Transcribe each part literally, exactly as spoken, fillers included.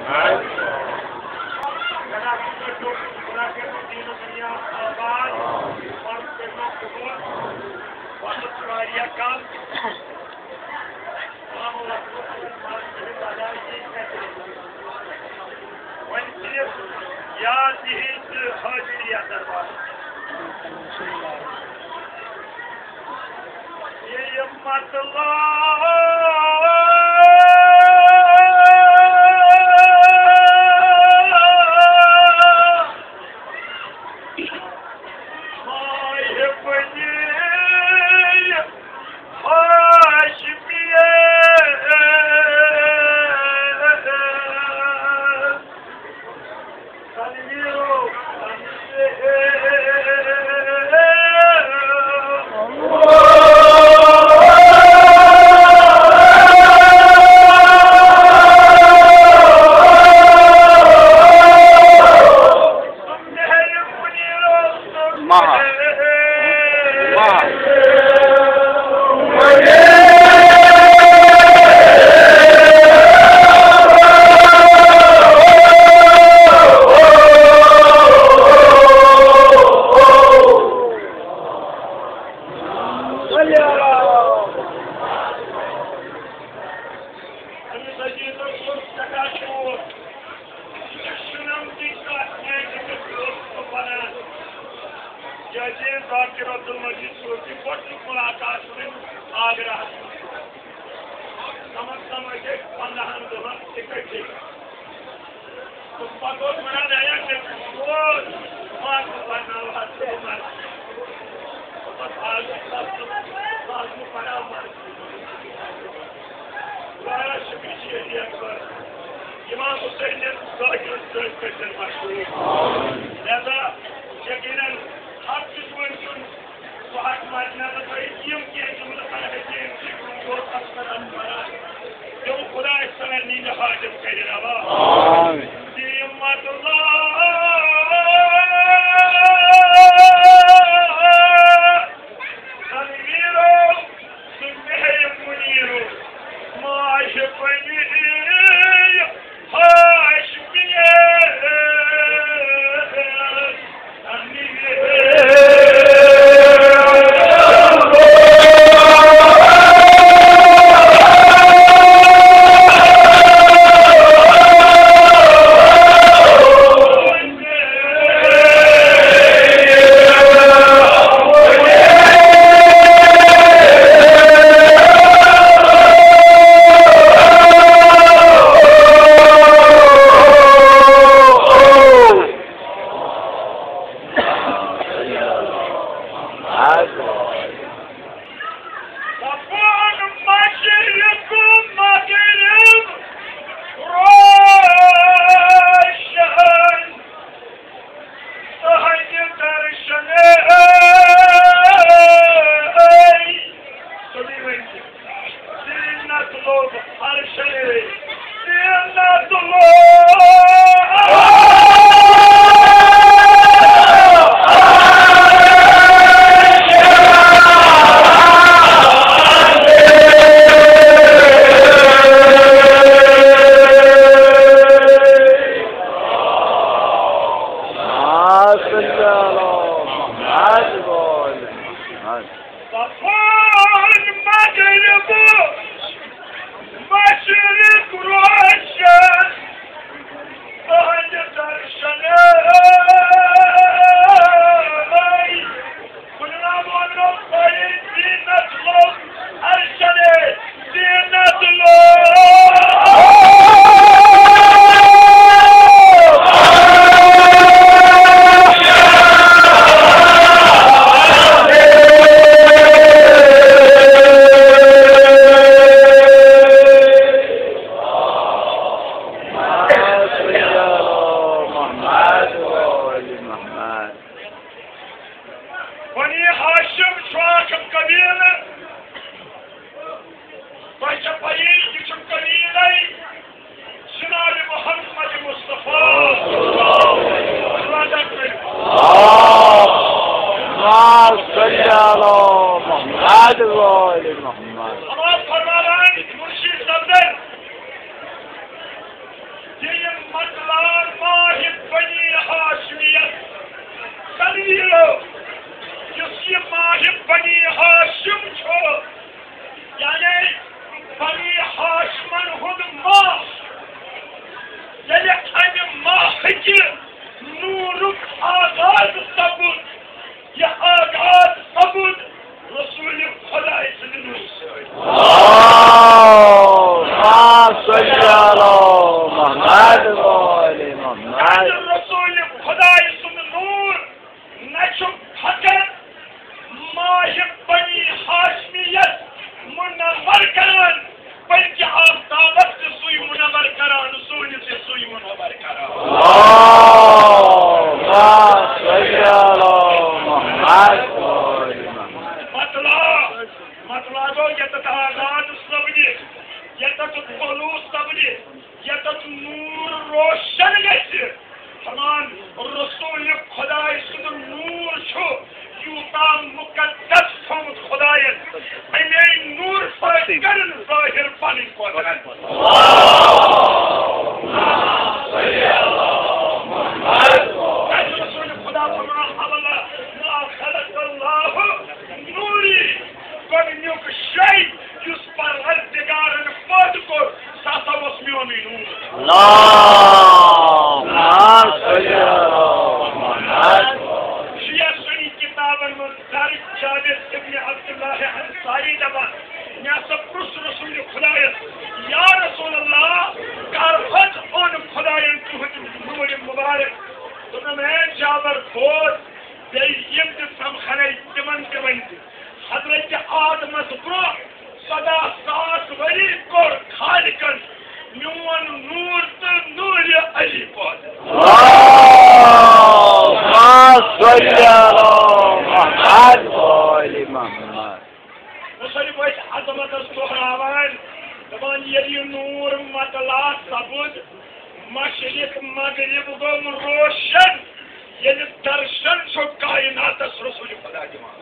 جناب، یِتھ پٲٹھۍ کوٚر، خۄدا کٔرِنَو دیٖن و دُنیا آباد، پَرُن کٔرِنَو قبوٗل، وقت چھُ واریاہ کم۔ السلام علیکم۔ وۄنۍ صرف یاد یِہِنٛز حٲضری یَتھ دربارس۔ یہِ مطلب ماہِ بنی ہاشمی۔ مہا۔ مہا۔ أمِس عزیٖزَس اوس سٮ۪ٹھاہ شوق۔ یہِ چھُ شُنَم تہِ کَتھ میٛانہِ خٲطرٕ اوس سُہ وَنان۔ یہِ عزیٖز ڈاکٹر عبدالمجیٖد صٲب چھُ گۄڈٕنیُک مُلاقات چھُ وۄنۍ آگراہَس منٛز۔ کَم از کَم ٲسۍ أسۍ پنٛداہَن دۄہَن اِکٹھے۔ تہٕ پَتہٕ اوس وَنان، "ہے، مےٚ چھُ شوق، مان ژٕ پَرناوہَتھ ژٕ عمر۔" تہٕ پَتہٕ آز چھُ سَتھ سَتھ، آز چھُ پَران عمر۔ واریاہ شُکریہ چھُ علی اکبر، امام حسین ذاکر سۭتۍ کٔرۍتن مشہوٗر۔ لہذا یقیناً حق چھُ وۄنۍ دیُن، سُہ حق مدِ نظر تھٲوِتھ یِم کینٛہہ جملہٕ کرٕ بہٕ کینٛہہ یِم چھِ یور اکثر اَتھ وَنان۔ تِم خداے سٕنٛدِ نیٖنٛدِ حاجت کَرِ روا۔ آمین۔ نعمت اللہ تنویرو، سُہ مہر منیرو، ماہِ بنی ہاشمی۔ دپان مشرق مغرب روشن تہنٛدِ درشنہٕ۔ سُہ بیٚیہِ ؤنۍ زینت لوٚب عرشَن، زینت لوٚب۔ صفوان مغرب مشرق روشن، تہنٛدِ درشنہٕ۔ کُنہِ ناو وَنو تۄہہِ زینت لوٚب عرشَن، زینت لوٚب۔ بنی ہاشم چھُ اکھ قبیلہٕ۔ تۄہہِ چھےٚ پَیی، یہِ چھُ قبیلَے جناب محمد مصطفیٰ۔ اللہم صل علی محمد و آل محمد۔ اما فرماوان مرشد صدر، یہِ یِم طلوع سپدِ، ییٚتٮ۪تھ نوٗر روشن گژھِ۔ فرمان، رسول خدائے سُنٛد نوٗر چھُ یوٗتاہ مُقدس تھوٚومُت خدایَن، اَمے نوٗر سۭتۍ کَرن ظٲہِر پنٕنۍ قۄدرت۔ رسول خدا فرمان، اولا ما خلق اللہ نوری، گۄڈٕنیُک شے یُس پروردگارن پٲدٕ کوٚر، سُہ ہسا اوس میونُے نوٗر۔ اللہم صل علی محمد۔ شیعہ سنی کتابن منٛز درج جابر ابن عبداللہ انصاری دپان، مےٚ ہسا پرُژھ رسول خدایس، یا رسول اللہ، کر حظ اوٚن خداین تُہنٛد نوٗر مبارک؟ دوٚپُن، اے جابر، بوز، بیٚیہِ یِم تہِ سمکھنے تِمن تہِ ؤنۍ زِ، حضرت آدمس برونٛہہ ژۄداہ ساس ؤری کوٚر خالقن میون نوٗر تہٕ نوٗرِ علی پٲدٕ۔ اللہم صل علی محمد و آل محمد۔ مُصنِف ٲسۍ عظمتس دۄہراوان، دپان، ییٚلہِ یہِ نوٗر مطلع سپُد، مشرق مغرب گوٚو روشن، ییٚلہِ درشن چھُ کائناتس رسول خدا دِوان۔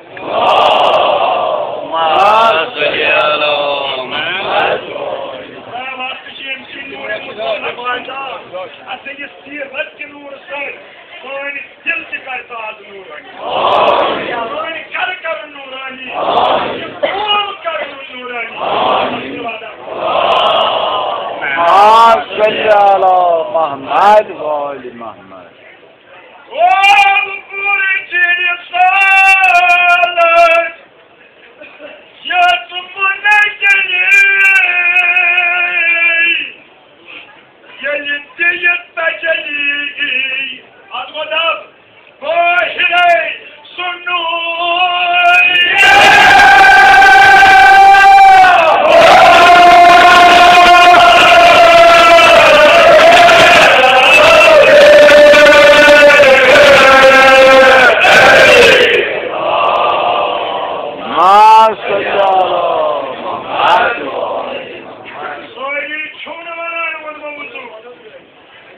اللہم صل علی محمد۔ خدا واسطہٕ چھِ أمۍ سٕنٛدِ نوٗرِ مُبارک پٲدٕ، اَسہِ یہِ سیٖرت کہِ نوٗرٕ سۭتۍ سٲنۍ دِل تہِ کر تازٕ نورانی۔ سٲنۍ گرٕ کرن نورانی۔ یہِ قوم کرن نورانی۔ آمین۔ اللہم صل علی محمد و آل محمد۔ قوم پوٗرٕ چھِ رسالت یتھ منزلی، ییٚلہِ تہِ یہِ تجلی یی، اتھ گوٚو دب، بٲہرے سُہ نوٗر۔ ما صلی اللہ محمد۔ سٲری چھِو نہٕ وَنان ووٚنمو وُزو۔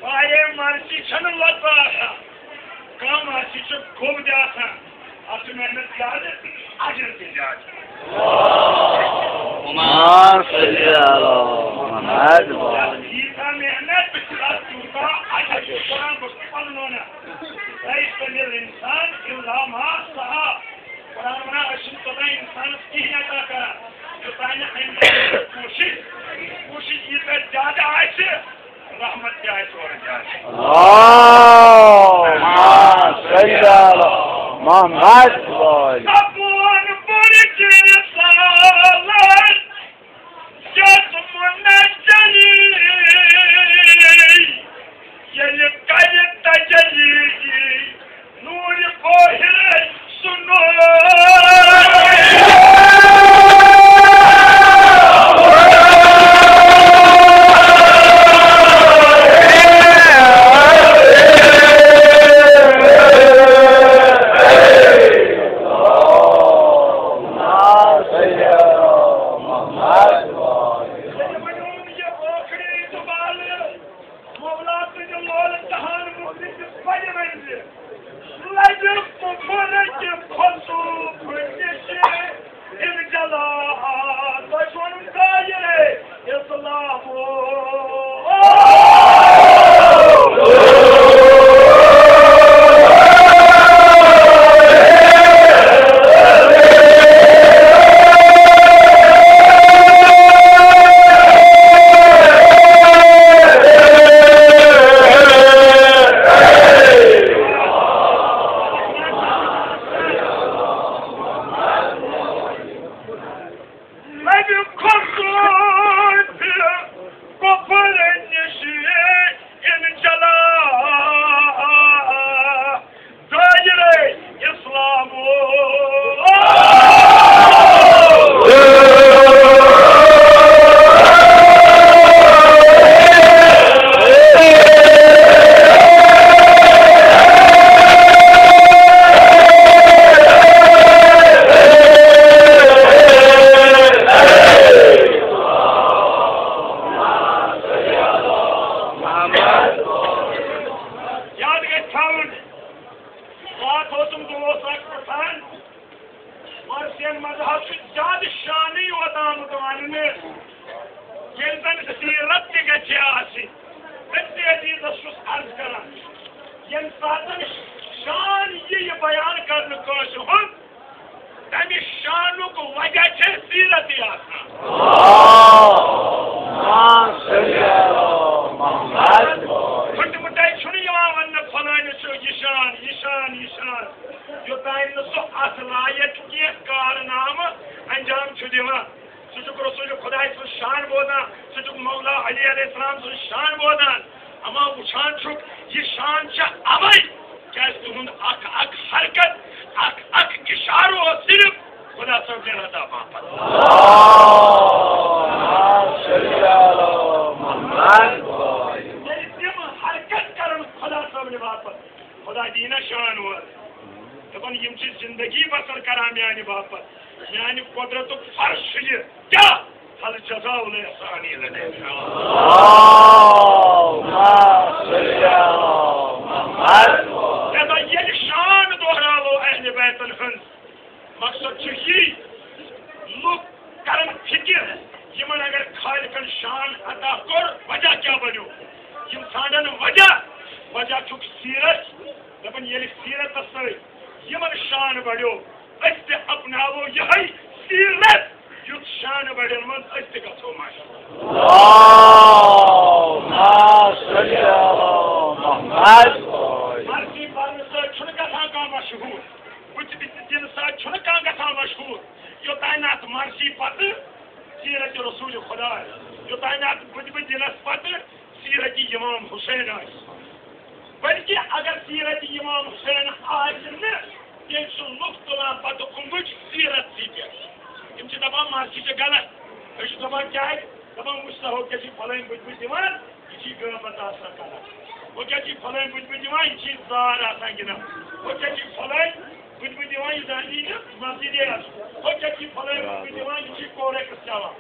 واریاہ مرژی چھَنہٕ لۄژٕ آسان، کم مرژی چھِ گوٚب تہِ آسان۔ اَتھ چھِ محنت زیادٕ، اجر تہِ زیادٕ۔ ما صلی اللہ محمد۔ ییٖژاہ محنت، تیوٗتاہ اجر۔ قرآن بہٕ چھُس پَنُن وَنان، لَیسَ لِلْإِنسَانِ إِلَّا مَا سَعَى۔ قرآن وَنان، أسۍ چھِنہٕ توٚتام اِنسانَس کِہیٖنۍ عطا کران، یوٚتام نہٕ أمۍ کوٗشِش، کوٗشِش ییٖژاہ زیادٕ آسہِ، رحمت تہِ آسہِ اورٕ زیادٕ۔ اللہم صل علی محمد و آل۔ سکوٗن پوٗرٕ کٔرِتھ سالس، یتھ منزلی، ییٚلہِ کرِ تجلی، نوٗرِ بٲہِر سُہ نوٗر۔ سیرت تہِ گژھِ آسٕنۍ۔ تٔمۍ تہِ عزیزس چھُس عرض کران، ییٚمہِ ساتہٕ شان یہِ، یہِ بیان کرنہٕ کٲنٛسہِ ہُنٛد، تَمہِ شانُک وجہ چھِ سیرتٕے آسان۔ اللہم صل علی محمد۔ پھٕٹمُٹے چھُنہٕ یِوان وننہٕ، فلٲنِس چھُ یہِ شان، یہِ شان، یہِ شان، یوٚتام نہٕ سُہ اَتھ لایق کینٛہہ کارنامہٕ انجام چھُ دِوان۔ ژٕ چھُکھ رسول خداے سُنٛد شان بوزان، ژٕ چھُکھ مولا علی علیہ السلام سُنٛد شان بوزان، اما وٕچھان چھُکھ، یہِ شان چھےٚ اَوَے، کیٛازِ تُہُنٛد اکھ اکھ حرکت، اکھ اکھ اِشارٕ اوس صرف خدا صٲبنہِ رضا باپتھ۔ اللہم صل علی محمد۔ ییٚلہِ تِم حرکت کرن خدا صٲبنہِ باپتھ، خدا دِیہِ نا شان اورٕ۔ دَپان، یِم چھِ زندگی بسر کران میانہِ باپتھ۔ میانہِ قۄدرتُک فرض چھُ یہِ۔ کیٛاہ؟ ہل جزاء الاحسان الا الاحسان۔ اللہم صل علی محمد۔ دَپان، ییٚلہِ شان دۄہراوو اہلِ بیتن ہٕنٛز، مقصد چھُ یی، لُکھ کرن فکر، یِمن اگر خالقن شان عطا کوٚر، وجہ کیٛاہ بنیو؟ یِم ژھانڈن وجہ، وجہ چھُکھ سیرت۔ دَپان، ییٚلہِ سیرتس سۭتۍ یِمن شان بڑیو، أسۍ تہِ اپناوو یِہوٚے سیرت، یُتھ شان بڑٮ۪ن منٛز أسۍ تہِ گژھو مشہوٗر۔ اللہم صل علی محمد۔ مرضی پرنہٕ سۭتۍ چھُنہٕ گژھان کانٛہہ مشہوٗر۔ بُتھِ بُتھِ دِنہٕ سۭتۍ چھُنہٕ کانٛہہ گژھان مشہوٗر، یوٚتام نہٕ اَتھ مرضی پتہٕ سیرت رسول خدا آسہِ، یوٚتام نہٕ اَتھ بُتھِ بُتھِ دِنَس پتہٕ سیرت امام حسین آسہِ۔ بلکہِ اگر سیرت امام حسین آسہِ نہٕ، تیٚلہِ چھُ لُکھ تُلان پتہٕ اونٛگٕج سیرت سی پٮ۪ٹھ۔ تِم چھِ دَپان، مرضی چھِ غلط۔ أسۍ چھِ دَپان، کیٛازِ؟ دَپان، وٕچھ سا، ہُہ کیٛاہ چھِ فلٲنۍ بُتھِ بُتھِ دِوان، یہِ چھِ غٲبت آسان کران۔ ہُہ کیٛاہ چھِ فلٲنۍ بُتھِ بُتھِ دِوان، یہِ چھِ زار آسان گِنٛدان۔ ہُہ کیٛاہ چھِ فلٲنۍ بُتھِ بُتھِ دِوان، یہِ زن یی نہٕ مسجدے آسُن۔ ہُہ کیٛاہ چھِ فلٲنۍ بُتھِ بُتھِ دِوان، یہِ چھِ کورٮ۪کس چٮ۪وان۔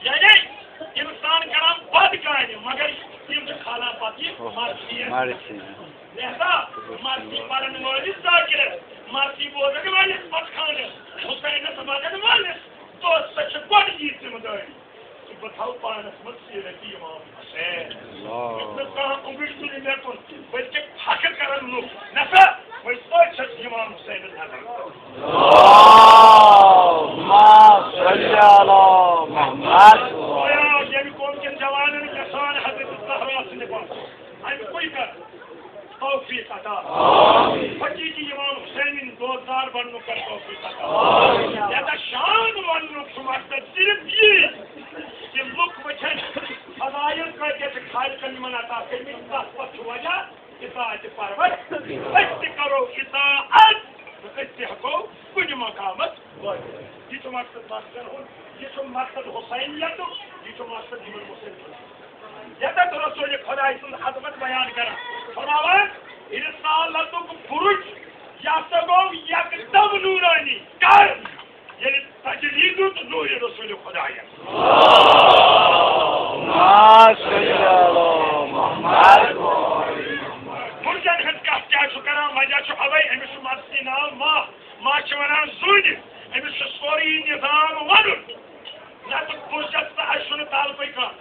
یعنی انسان کران بد کامہِ، مگر یِم چھِ کھالان پتہٕ یہِ مرضی۔ مرضی۔ لہذا مرضی پرن وٲلِس ذاکرس، مرضی بوزن وٲلِس پتخانس، حسینس ودن وٲلِس دوستس چھِ گۄڈٕ یہِ ذمہٕ دٲری۔ تہٕ بہٕ تھاوٕ پانس منٛز سیرت امام حسین۔ اللہ۔ یُتھ نہٕ کانٛہہ اونٛگٕج تُلہِ مےٚ کُن، بلکہِ فخر کرن لُکھ، نسا، وۄنۍ کتہِ چھس امام حسینس نظر۔ اللہم صل علی محمد۔ خدایا، ییٚمہِ قوم کٮ۪ن جوانن یژھان حضرت زہرا سٕنٛدِ پاس، اَمہِ کُے کر۔ توفیق عطا۔ آمین۔ حقیقی امام حسینٕنۍ دوستدار بننُک کر توفیق عطا۔ آمین۔ یتھ شان وننُک چھُ مقصد صرف یی کہ لُکھ وٕچھن فضائل کۭتیاہ چھِ خالقن یِمن عطا کٔرمٕتۍ، تتھ پتہٕ چھُ وجہ اطاعت پرور۔ أسۍ تہِ کرو اطاعت تہٕ أسۍ تہِ ہٮ۪کو کُنہِ مقامس وٲتِتھ۔ یہِ چھُ مقصد مقصد ہُنٛد، یہِ چھُ مقصد حسینیتُک، یہِ چھُ مقصد یِمن مسلمانن۔ ییٚتٮ۪تھ رسول خداے سٕنٛز عظمت بیان کران، فرماوان، رسالتُک بُرُج، یہِ ہسا گوٚو یکدم نورانی۔ کر؟ ییٚلہِ تجلی دیُت نوٗرِ رسول خدایَن۔ اللہم صل علی محمد۔ بُرجن ہٕنٛز کتھ کیٛازِ چھُ کران؟ وجہ چھُ اوے، أمِس چھُ مرضی ناو ماہ۔ ماہ چھِ ونان زوٗنہِ۔ أمِس چھُ سورُے نظام ونُن۔ نتہٕ بُرجس تہٕ اَسہِ چھُنہٕ تَل پَے کانٛہہ۔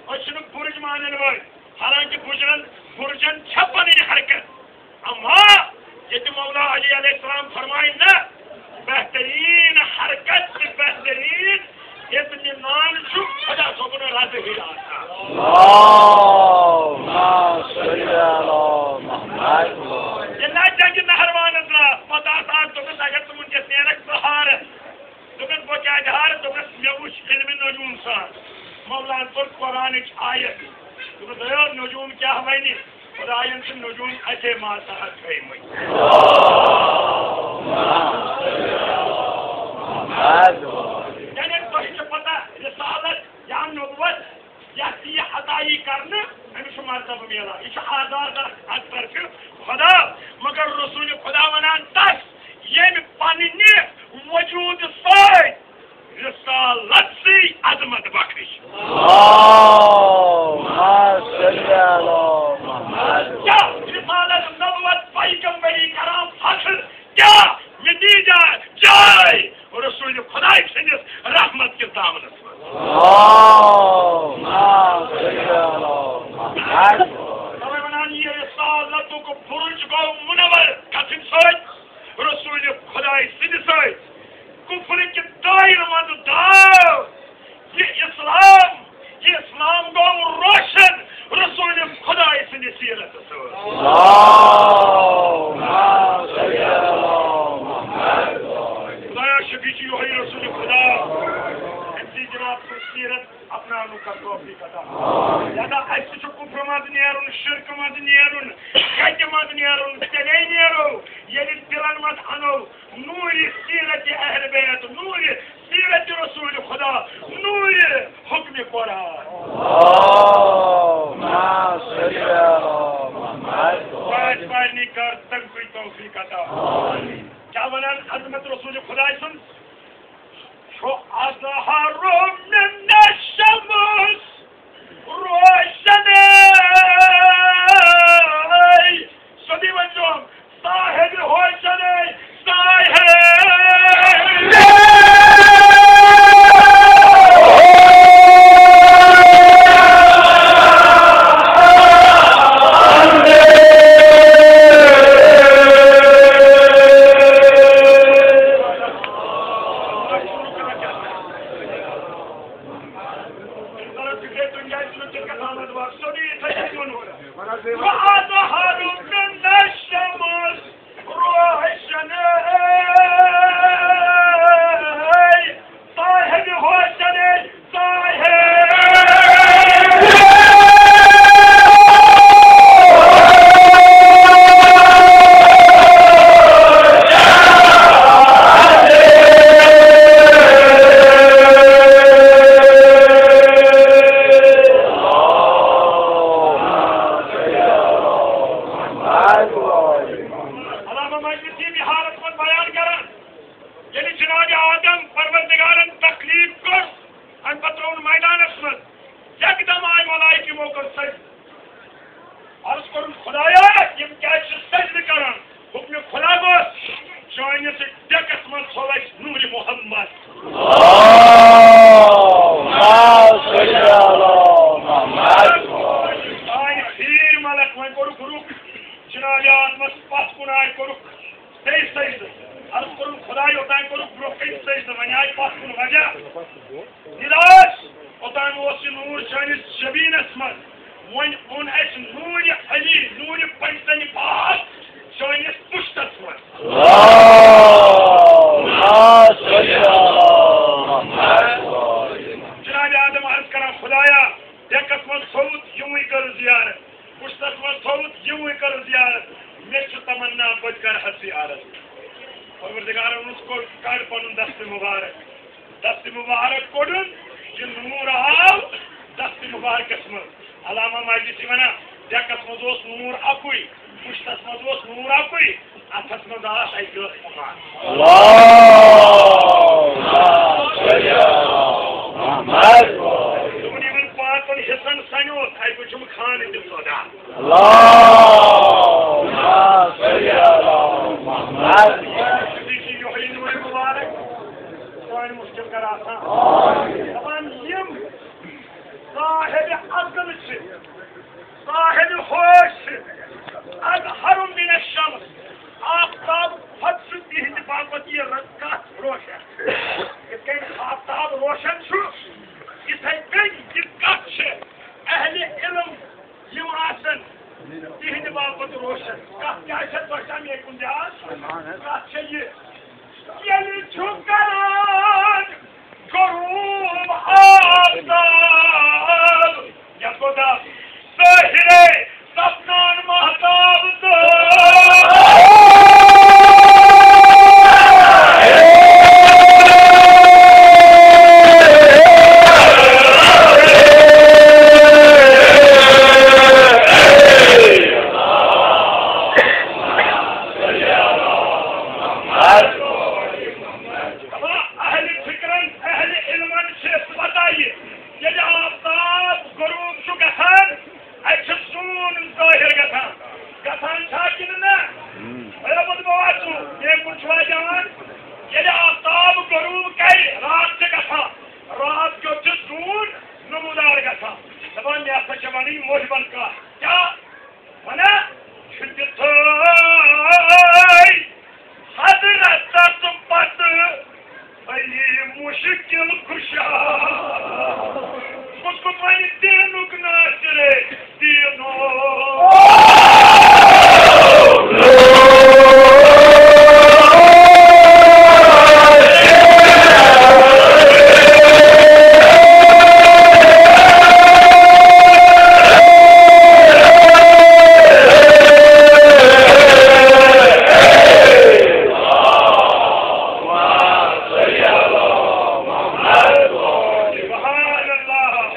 أسۍ چھِنہٕ بُرج مانن وٲلۍ، حالانکہ بُرجن، بُرجن چھےٚ پنٕنۍ حرکت۔ اما ییٚتہِ مولا علی علیہ السلام فرمایہِ نہ، بہتریٖن حرکت تہٕ بہتریٖن اطمینان چھُ خدا صٲبُن رضہٕے آسان۔ اللہم صل علی محمد۔ ییٚلہِ نہ جنگِ نہروانس درٛاس، پتہٕ آسان دوٚپُس، اگر ژٕ وٕنکیٚس نیرکھ ژٕ ہارکھ۔ دوٚپُن، بہٕ کیٛازِ ہارٕ؟ دوٚپنس، مےٚ وُچھ علمِ نجوم سان۔ مولان پوٚر قرآنٕچ آیت۔ دوٚپُن، دَپیو، نجوم کیٛاہ وَنہِ؟ خدایَن چھِ نجوم اَکے ماتحت تھٲومٕتۍ۔ یعنی تۄہہِ چھِ پتہ، رسالت یا نبوت یَتھ یہِ عطا یی کرنہٕ، أمِس چھُ مرتبہٕ میلان۔ یہِ چھُ آزاد اکھ از طرفہِ خدا، مگر رسول خدا وَنان تَس، ییٚمۍ پننہِ وجوٗد سۭتۍ رسالت سٕے عظمت بخش۔ اللہم صل علی محمد۔ کیٛاہ رسالت، نبوت، پیغمبری کران فخر؟ کیٛاہ نتیجہ؟ جاے رسول خداے سٕنٛدِس رحمت کِس دامنس۔ اللهم صل على محمد۔ توے ونان، یہ رسالتُک بُرُج گوٚو منور کتھِ سۭتۍ؟ رسول خدای سٕنٛدِ سۭتۍ۔ کفر کہِ دایرٕ منٛز درٛاو یہ اسلام، یہ اسلام گوٚو روشن رسول خدای سٕنٛدِ سیرت سۭتۍ۔ اللهم صل علی محمد۔ خدایا، شفیع چھُ یِہوٚے رسول خدا، أمۍ سٕے جناب سٕنٛز سیرت اپناونُک کر توفیق عطا۔ لہذا اَسہِ چھُ کفرٕ منٛز نیرُن، شرکہٕ منٛز نیرُن، شکہِ منٛز نیرُن، تیٚلے نیرو ییٚلہِ دِلن منٛز اَنو نوٗرِ سیرت اہل بیت، نوٗرِ سیرت رسول خدا، نوٗرِ حکمِ قرآن۔ اللهم صل علی محمد۔ پانٛژھ پارنی کر تنقی توفیق عطا۔ کیا ونان عظمت رسول خدا سُنٛد؟ چھُ اظہر من الشمس روشنے، سیدی ونجم صاحب ہوشنے، صاحب۔ وأظهر من الشمس روشني، صاحب روشني، صاحب۔ علامہ مجلسی بہارس منٛز بیان کران، ییٚلہِ جناب آدم پروردگارن تکلیف کوٚر، امہِ پتہٕ ترٛووُن میدانس منٛز، یکدم آیہِ ملائکہٕ یِمو کوٚر سجدٕ۔ عرض کوٚرُن، خدایا، یِم کیازِ چھِ سجدٕ کران؟ حکمِ خدا گوٚو، چٲنِس ڈیکس منٛز تھوٚو اَسہِ نوٗرِ محمد۔ اللهم صل علی محمد۔ آے پھیٖرۍ ملک، وۄنۍ کوٚرُکھ رُک، جناب آدمس پتھ کُن آے کوٚرُکھ بیٚیہِ سجدٕ۔ عرض کوٚرُن، خدایا، اوٚتام کوٚرُکھ برٛونٛہہ کنہِ سجدٕ، وۄنۍ آے پتھ کُن وجہ۔ نِراش، اوٚتام اوس یہِ نوٗر چٲنِس جبیٖنس منٛز، وۄنۍ اوٚن اَسہِ نوٗرِ علی، نوٗرِ پنجتن پاک چٲنِس پُشتس منٛز۔ اللهم صل علی محمد۔ جناب آدم عرض کران، خدایا، ڈیکس منٛز تھوٚوُتھ، یِموٕے کٔر زیارت۔ پُشتس منٛز تھوٚوُتھ، یِموٕے کٔر زیارت۔ مےٚ چھُ تمنا، بہٕ تہِ کرٕ حظ زیارت۔ پروردگارن ووٚنُس، کوٚڑ، کڑ پنُن دستِ مبارک۔ دستِ مبارک کوٚڑُن، یہِ نوٗر آو دستِ مبارکس منٛز۔ علامہ مجلسی ونان، ڈیکس منٛز اوس نوٗر اکُے، پُشتس منٛز اوس نوٗر اکُے، اتھس منٛز آس اکہِ رٲژ پۄہر۔ اللهم صل علی محمد۔ دوٚپُن، یِمن پانٛژن حصن سنیوس، اتہِ وُچھُم خانہٕ تہِ سودا۔ اللهم صل علی محمد۔ یہِ چھُ یِہوٚے نوٗرِ مُبارک، سٲنۍ مُشکِل کَر آسان۔ دَپان، یِم صاحبِ عقل چھِ، صاحبِ ہوش چھِ، اظہر من الشمس، آفتاب کھۄتہٕ چھُ تِہِنٛدِ باپتھ یہِ رٔژ کَتھ روشن۔ یِتھ کٔنۍ آفتاب روشن چھُ، یِتھَے کٔنۍ یہِ کَتھ چھِ اہلِ علم یِم آسن تِہِنٛدِ باپتھ روشن۔ کَتھ کیٛاہ چھےٚ تۄہہِ تام ییٚتہِ کُن تہِ آز؟ کَتھ چھےٚ یہِ؟ ییٚلہِ چھُ کران غروب آفتاب، یَتھ گوٚو دَب، ظٲہِرے سپنا یہِ ہسا چھِ وَنٕنۍ مٔلۍ وَن کَتھ۔ کیٛاہ وَنان؟ چھُ تِتھُے حضرتس پتہٕ علی مشکل کشا۔ کُس کُس وَنہِ دینُک ناصرے؟ سبحان اللہ۔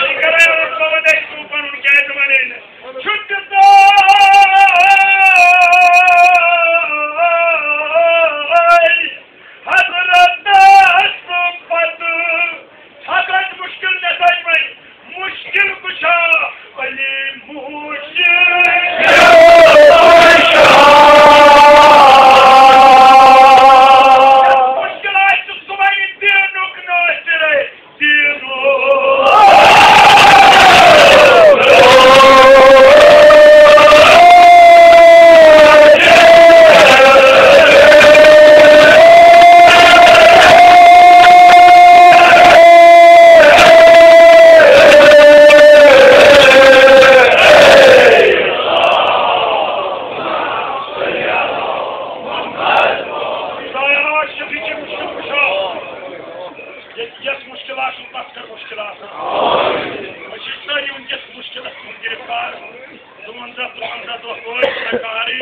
یہِ کرے رب وَنَے ژٕ پَنُن کیٛازِ وَنَے نہٕ؟ چھُ تِتھُے حضرتس پتہٕ، حضرت مشکل نسائی وۄنۍ، مشکل کشا، علی مشکل کشا۔ مشکل آسہِ سُہ وَنہِ دینُک ناصرے۔ یَتھ مُشکِلات چھُ، تَتھ کَر مُشکِلات۔ أسۍ چھِ سٲری وٕنکیٚس مُشکِلَس منٛز گِرفتار۔ دُوَنزاہ، تُرٛوَنزاہ دۄہ وٲتۍ نہ کارٕے،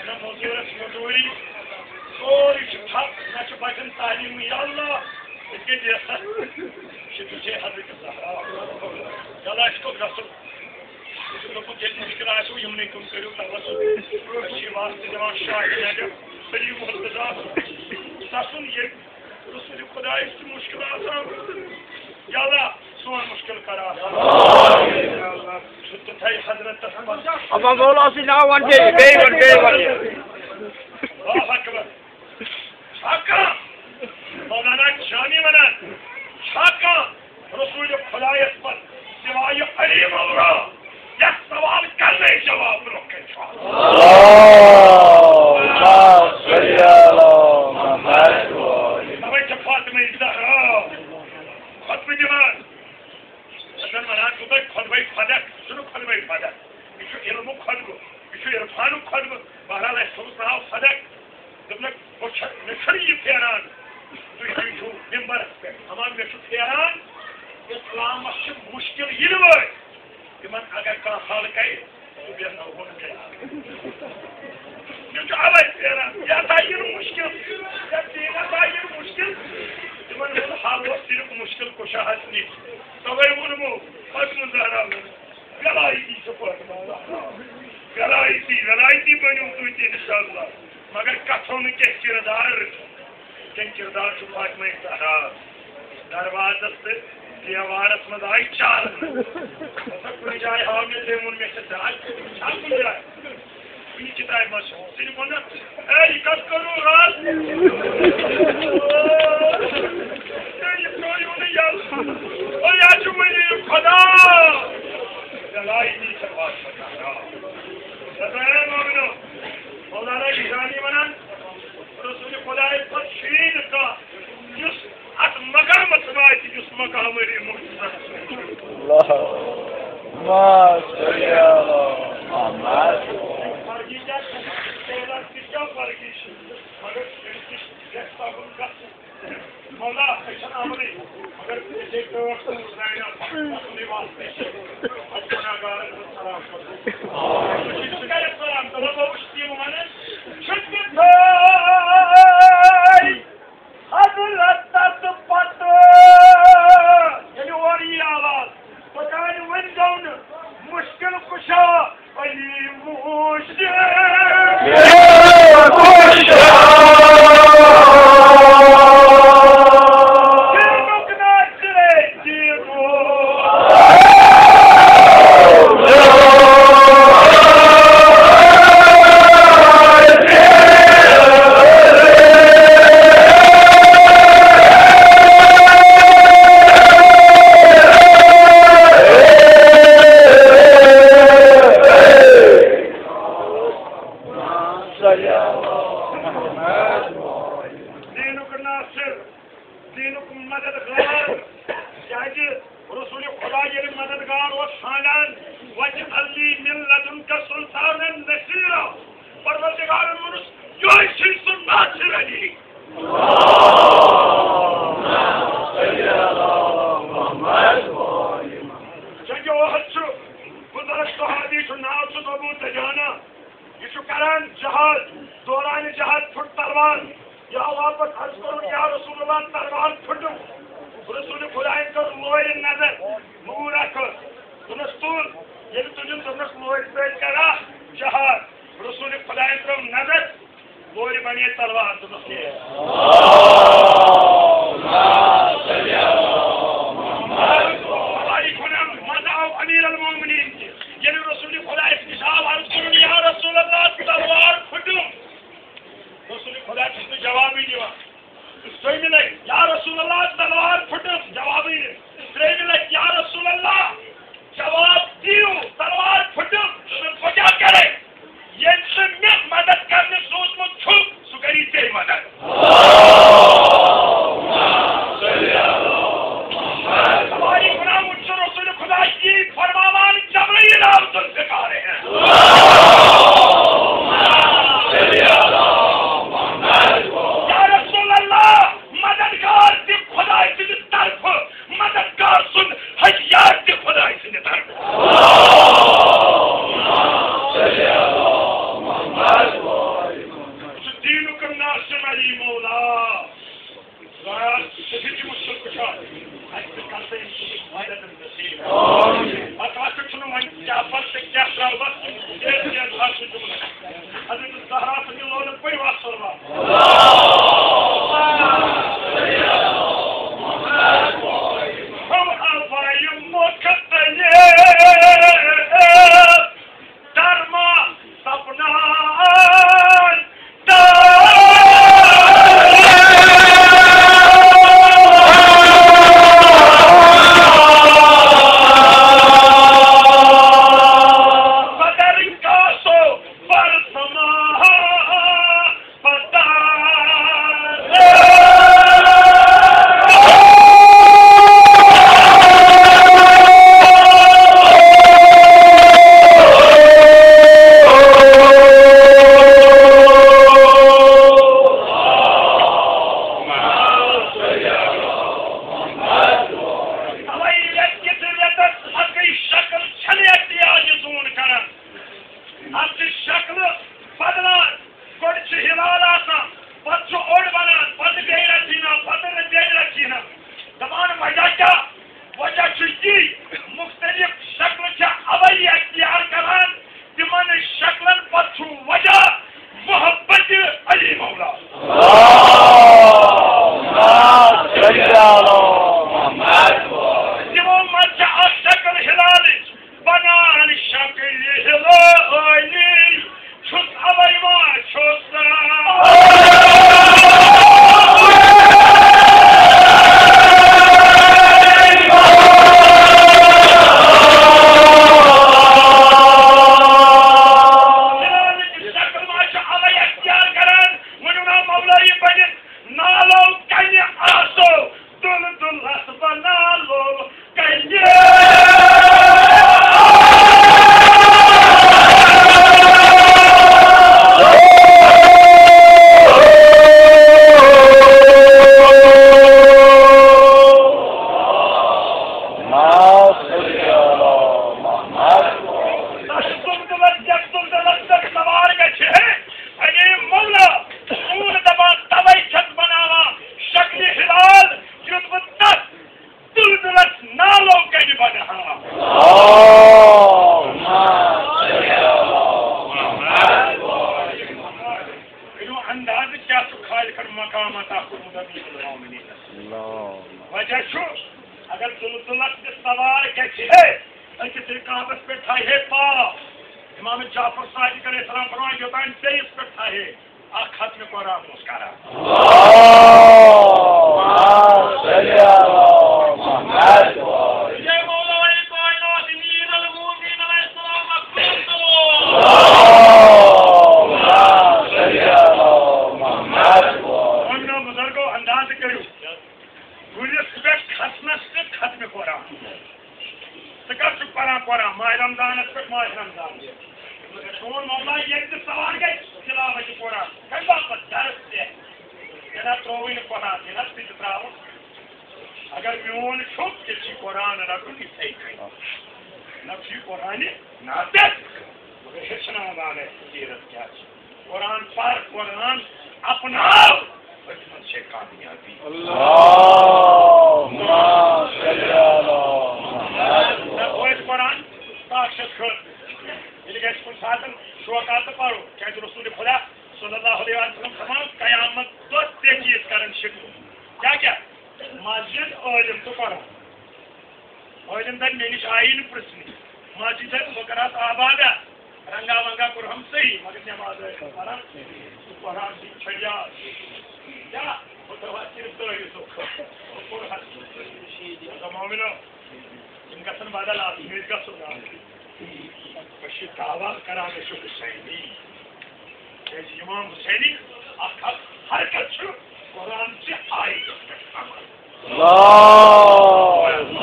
نہ مٔزوٗرَس مٔزوٗری۔ سورُے چھُ ٹھپ، نہ چھُ بَچَن تعلیٖمٕے۔ یا اللہ، أسۍ گٔے بے سَتھ۔ شُکر چھے حضرت زہرا۔ یا اللہ، اَسہِ کوٚت گژھو؟ أسۍ چھِ دوٚپمُت، ییٚتہِ مُشکِل آسیو، یِمنٕے کُن کٔرِو توسُل۔ أسۍ چھِ یہِ واسطہٕ دِوان شاہِ نبی سلیم مرتضیٰ سُنٛد۔ سُہ سُنٛد ییٚتہِ رسول خدایس چھُ مُشکِل آسان۔ یا اللہ، سون مُشکِل کر آسان۔ سُہ تہِ تھایہِ حضرتس منٛز۔ اما مولا سٕے ناو وَن بیٚیہِ، بیٚیہِ وَن، بیٚیہِ وَن۔ اللہ اکبر۔ چھا کانٛہہ مولانا جامی وَنان، چھا کانٛہہ رسول خدایس پتہٕ سوائے علی مولا؟ یتھ سوال کرنے جواب برونٛہہ کنہِ چھُ آسان۔ اللہم صل علی محمد۔ توے چھِ فاطمہ زہرا خطبہٕ دِوان۔ زن ونان چھُ تۄہہِ خطبے فدق، یہِ چھُنہٕ خطبے فدق، یہِ چھُ علمُک خطبہٕ، یہِ چھُ عرفانُک خطبہٕ۔ بہرحال، اَسہِ تھوٚوُس ناو فدق۔ دوٚپنَکھ، بہٕ چھَ-، مےٚ چھُنہٕ یہِ پھیران، تُہۍ تہِ چھِو مِمبرَس پٮ۪ٹھ۔ اَما مےٚ چھُ پھیران، اِسلامَس چھِ مُشکِل یِنہٕ وٲلۍ۔ تِمَن اگر کانٛہہ حل کَرِ، سُہ بیٚہناوہون گَرِ۔ مےٚ چھُ اَوَے پھیران، یَتھ آیہِ یِنہٕ مُشکِل، یَتھ دیٖنَس آیہِ یِنہٕ مُشکِل، تِمَن ہُنٛد حل اوس صرف مُشکِل کُشاہَس نِش۔ تَوَے ووٚنمو، فاطمہ زہرا ووٚن۔ ویلایتی چھِ پٲٹھۍ منٛز۔ ویلایتی، ویلایتی بٔنِو تُہۍ تہِ اِنشاءاللہ۔ مگر کَتھو نہٕ کینٛہہ کِردار۔ کینٛہہ کِردار چھُ فاطمہ زہرا۔ دروازَس تہٕ دیوارَس منٛز آیہِ چارنہٕ۔ ہسا کُنہِ جایہِ ہاو مےٚ، تٔمۍ ووٚن مےٚ چھِ دَگ، چھا کُنہِ جایہِ؟ کُنہِ کِتابہِ منٛز چھُ۔ تٔمۍ ووٚن نہ، اے، یہِ کَتھ کٔرٕو راتھ؟ اے، یہِ ترٛٲیِو نہٕ یَلہٕ۔ او، یہِ حظ چھُ ؤلی خۄدا۔ لڑائی دی چھےٚ بادشاہ۔ خۄدایا مومنو، مولانا گیلانی وَنان، رسول خۄدایَس پَتہٕ چھُیی نہٕ کانٛہہ، یُس اَتھ مقامَس واتہِ، یُس مقام علی محمد۔ اللہ۔ ما صلی علی محمد۔ فرقی کیٛاہ چھِ؟ تیٚلہِ تہِ کیٛاہ فرقی چھِ؟ مگر أمِس نِش گژھِ پَکُن گژھُن۔ مولا، أسۍ چھِنہٕ عملٕے، مگر أسۍ ہے ٹٲٹھ تہٕ زانیٛاہ اَصلٕے واسطے چھِ اَتھ گُناہگارَن ہُنٛد سلام کرُن۔ أسۍ چھِ سُہ کَرِ سلام، دَپان، بہٕ وٕچھِ تِم وَنان، چھُٹہِ تھٲے حضرتَس پَتہٕ، ییٚلہِ اورٕ یی آواز، توٚتانۍ ؤنۍزیو نہٕ مُشکِل کُشا، علی مُشکِل کُشا۔ دیٖنُک ناصرے دیٖنُک۔ اوس ژھانڈان، "واجعل لی من لدنک سلطانا نصیرا"۔ پروردگارن ووٚنُس، "یِہوٚے چھُے سُہ ناصر علی۔" جنگِ احد چھُ بُزرگ صحابی چھُ، ناو چھُس ابو دجانہ۔ یہِ چھُ کران جہاد، دوران جہاد پھُٹ تلوار۔ یہِ آو واپس، عرض کوٚرُن، "یا رسول اللہ، تلوار پھُٹُم۔" رسول خدایَن کٔر لورِ نظر، موٗر اکھ ٲس۔ دوٚپنَس، "تُل۔" ییٚلہِ تُجُن، دوٚپنَس، "لورِ سۭتۍ کرا جہاد؟" رسول خدایَن ترٲو نظر، لورِ بنے تلوار، دوٚپنَس، "کینٛہہ۔" سواری کھوٚنم، منٛزٕ آو امیر المومنین تہِ۔ ییٚلہِ رسول خدایَس نِش آو، عرض کوٚرُن، "یا رسول اللہ، تلوار پھُٹُم۔" رسول خدا چھُس نہٕ جوابٕے دِوان۔ دوٚیمہِ لٹہِ، "یا رسول اللہ، تلوار پھُٹُم"، جوابٕے نہٕ۔ ترٛیٚیمہِ لٹہِ، "یا رسول اللہ، جواب دِیِو، تلوار پھُٹُم"۔ دوٚپُن، "بہٕ کیٛاہ کرے؟ ییٚمۍ سُہ مےٚ مدد کرنہِ سوٗزمُت چھُ، سُہ کری ژےٚ مدد۔" سواری بناوُن چھُ رسول خدا یی فرماوان، جبرائیل آو ذوالفقار ہے۔ یا رسول اللہ، مددگار تہِ خدائے سٕنٛدِ طرفہٕ، مددگار سُنٛد ہتھیار تہِ خدائے سٕنٛدِ طرفہٕ۔ سُہ دیٖنُک ناصر علی مولا۔ ذرا سفید مشکل کشا، اَسہِ تہِ کر سا أمۍ سٕنٛدِ مدد نصیب۔ پتہٕ ہسا چھُنہٕ وۄنۍ کیٛاہ پتہٕ تہٕ کیٛاہ ترٛاوَس، تیز تیز ہسا چھُ وَنان۔ حضرت زہرا سٕنٛدِ لولہٕ پٔرِو اَتھ صلوات۔ ہم ابائے مقدس درمان سپنان بدر کاسو برسما اوے یتھ کِس رٮ۪تس اکٕے شکل چھنہٕ اختیار یہِ زوٗن کران۔ اتھ چھِ شکلہٕ بدلان۔ گۄڈٕ چھُ ہلال آسان، پتہٕ چھُ اوٚڑ بنان، پتہٕ بیٚیہِ رژھ ہنا، پتہٕ بیٚیہِ رژھ ہنا۔ دپان وجہ کیٛاہ؟ وجہ چھُ یی، مختلف شکلہٕ چھےٚ اوے اختیار کران، تِمن شکلن پتہٕ چھُ وجہ محبت علی مولا۔ اللہم صل علی محمد۔ تِمو منٛز چھِ اکھ شکل ہلالٕچ، بنان شکل ہلالٕچ۔ چھُس اوے ما چھُس۔ شکل ما چھُ اوے اختیار کران، ؤنِو نا مولوی بٔنِتھ، نالو کنہِ آسو۔ دُل دُلس بناوو کنہِ۔ دُل دُلس یتھ دُل دُلس پٮ۪ٹھ سوار گژھِ ہے علی مولا۔ سون دپان توے چھس بناوان شکلہِ ہلال، یُتھ بہٕ تتھ دُلدُلس نالو کنہِ بنہٕ ہا۔ کٔرِو اندازٕ کیٛاہ چھُ خالقن مقام عطا کوٚرمُت امیر المومنینس۔ وجہ چھُ، اگر دُلدُلس تہِ سوار گژھِ ہے، أکِس رکابس پٮ۪ٹھ تھایہِ ہے پاو۔ امام جعفر صادق علیہ السلام فرماوان، یوٚتام بیٚیِس پٮ۪ٹھ تھایہِ ہے، اکھ ختم قرآن اوس کران۔ اللہم صل علی محمد۔ اے مولا، اے کائنات، امیر المومنین علیہ السلام اکبر۔ اللہم صل علی محمد۔ مومنو بزرگو، اندازٕ کٔرِو، گُرِس پٮ۪ٹھ کھسنس تہٕ ختم قرآن۔ ژٕ کر چھُکھ پران قرآن، ماہِ رمضانس پٮ۪ٹھ ماہِ رمضان۔ چون مولا ییٚلہِ تہِ سوال گژھِ تلاوت قرآن، کمہِ باپتھ درس تہِ؟ یہِ نہ ترٛووٕے نہٕ قرآن، یہِ نہ تہِ تہِ ترٛاوُن۔ اگر میون چھُ، تیٚلہِ چھُ قرآن رٹُن یِتھَے کٔنۍ۔ نہ چھُ یہِ قرآنِ ناطق، مگر ہیٚچھناوان اَسہِ سیٖرت کیٛاہ چھِ۔ قرآن پر، قرآن اپناو، أتھۍ منٛز چھے کامیابی۔ اللہم صل علی محمد۔ نہ توتہِ قرآن تاکھ چھَس کھٔر۔ ییٚلہِ گژھِ کُنہِ ساتہٕ شوقاتہٕ پَرُن، کیٛازِ رسول خدا صلی اللہ علیہ وسلم فرمان، قیامت دۄہ تہِ چیٖز کَرَن شِکوٕ۔ کیٛاہ کیٛاہ؟ مسجد، عٲلِم تہٕ قرآن۔ عٲلِم دَپہِ، مےٚ نِش آیی نہٕ پرٛژھنہِ۔ مسجد دَپہِ، بہٕ کَرٕ اَتھ آبادہ۔ رنگا ونگا کوٚرہم صحیح، مگر نٮ۪ماز ٲسۍ نہٕ پران۔ تہٕ قرآن تہِ چھۄلہِ یاد۔ کیٛاہ؟ بہٕ تھاوٕ اَتھ صرف دٲرِتھ۔ بہٕ کوٚر حظ۔ مےٚ دوٚپ، مومنو، یِم گژھن بدل آسٕنۍ، أسۍ گژھو نہٕ آسٕنۍ۔ أسۍ چھِ دعویٰ کران، أسۍ چھِ حسینی۔ کیٛازِ امام حسینی اکھ اکھ حرکت چھُ قرآن چہِ آیتس پٮ۪ٹھ عمل۔ اللہم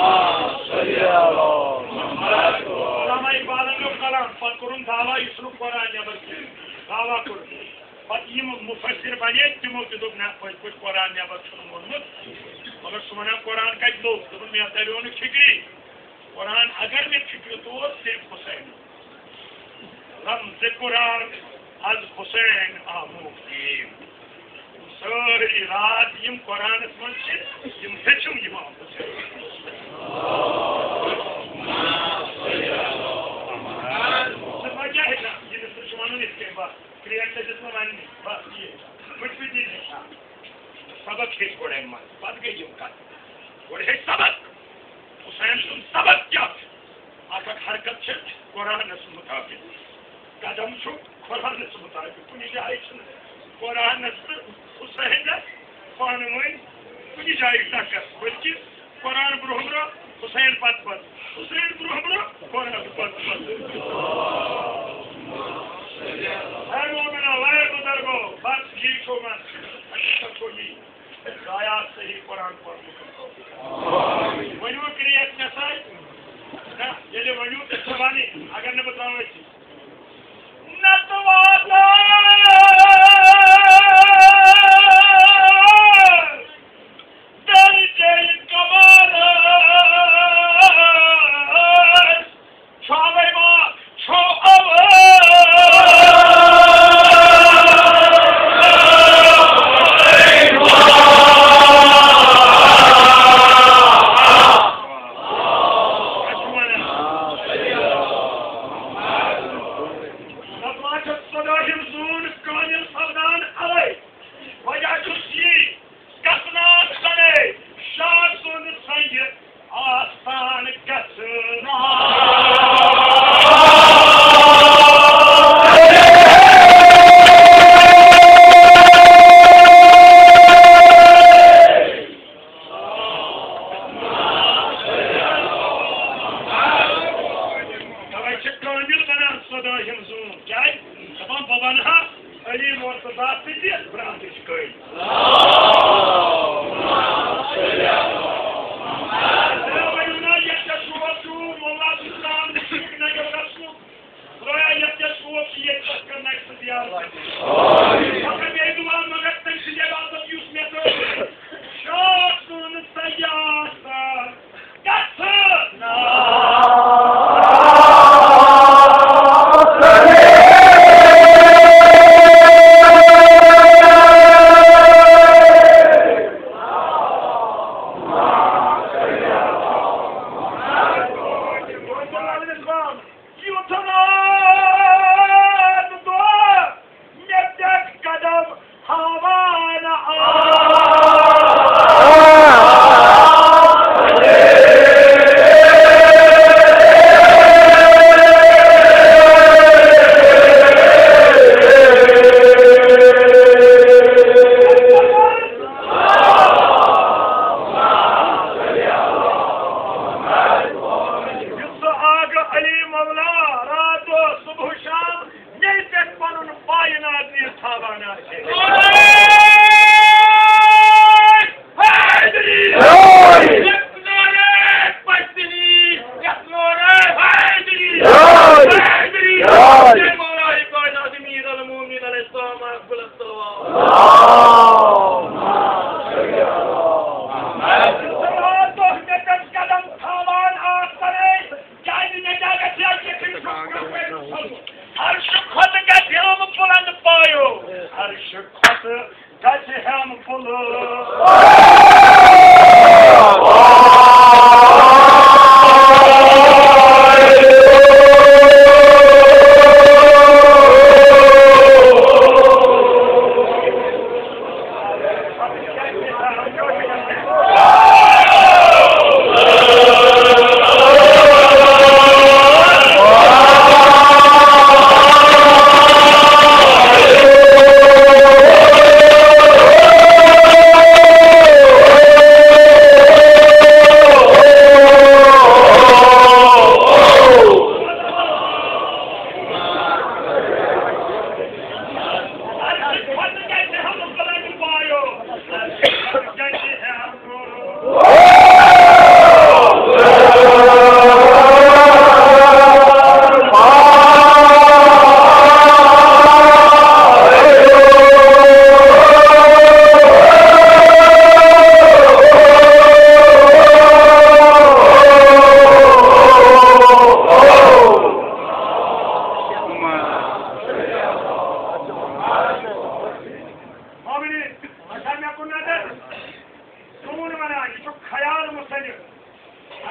صل علی محمد۔ علامہ اقبالن لیوٚکھ کلام، پتہٕ کوٚرُن دعویٰ، یہِ چھُنہٕ قرآن نٮ۪بر کینٛہہ۔ دعویٰ کوٚرُن۔ پتہٕ یِم مفسر بنے، تِمو تہِ دوٚپ، نہ، پٔزۍ پٲٹھۍ قرآن نٮ۪بر چھُنہٕ ووٚنمُت۔ مگر سُہ ونان، قرآن کتہِ لوٚگ؟ دوٚپُن، مےٚ تریو نہٕ فکری۔ قرآن اگر مےٚ فکرِ توٚر، صرف حسین۔ رمزِ قرآن از حسین آموختیم۔ سٲری راز یِم قرآنس منٛز چھِ، یِم ہیٚچھِم امام حسین۔ ژٕ ما کیٛاہ ہیٚچھان؟ ییٚمِس نہٕ چھُ وَنُن یِتھ کٔنۍ، بس کرٛیک تھٲوزٮ۪س نہٕ وَننہِ، بس یی ہیٚچھان۔ پھٕٹۍ پھٕٹۍ یی ہیٚچھان۔ سبق ہیٚچھ گۄڈٕ اَمہِ منٛز، پتہٕ گٔے یِم کتھ۔ گۄڈٕ ہیٚچھ سبق۔ حسین سُنٛد سبق کیٛاہ چھُ؟ اکھ اکھ حرکت چھِ قرآنس مطابق، قدم چھُ قرآنس مطابق۔ کُنہِ جایہِ چھُنہٕ قرآنس تہٕ حسینس پانہٕ ؤنۍ کُنہِ جایہِ ٹکر، بلکہِ قرآن برونٛہہ برونٛہہ، حسین پتہٕ پتہٕ، حسین برونٛہہ برونٛہہ، قرآن پتہٕ پتہٕ۔ اے مومنو، اے بزرگو، بس یی چھو من، اچھا چھو یی۔ ضایع صحیح قرآن پرنُک۔ ؤنِو کرٛیک مےٚ سۭتۍ۔ نہ، ییٚلہِ ؤنِو تیٚلہِ چھِ وَنٕنۍ، اگر نہٕ بہٕ ترٛاوٕ أتھی۔ نَتہٕ واتہٕ درجے کمالس۔ چھُ اَوَے ما، چھُ اَوَے۔ دَپان چھِ صدٲہِم زوٗن کٲمِل سپدان اَوَے۔ وجہ چھُس یی، گژھنان سنے شاہ سُنٛد سنگہِ آستان گژھٕ۔ توے چھِ کٲمِل بنان صدٲہِم زوٗن۔ کیٛازِ؟ دَپان، بہٕ وَنہٕ ہا علی مرتضیٰ سٕنٛدِ برانٛدٕچ کٔلۍ۔ ترٛےٚ ؤنِو نا، یَتھ کیٛاہ شوق چھُ، مُلا سُلطان چھُ نَگَر گژھنُک۔ ترٛےٚ یَتھ کیٛاہ شوق چھُ، ییٚتہِ پٮ۪ٹھ کَرنَے سُہ زیارت۔ مگر مےٚ دُعا، مگر تٔمۍ سٕنٛدِ عبادت یُس مےٚ کٔر، شاہ سُنٛد سیاح۔ مےٚ پٮ۪ٹھ قدم ہاوان آ۔ یُس سُہ آگہٕ علی مولا راتُک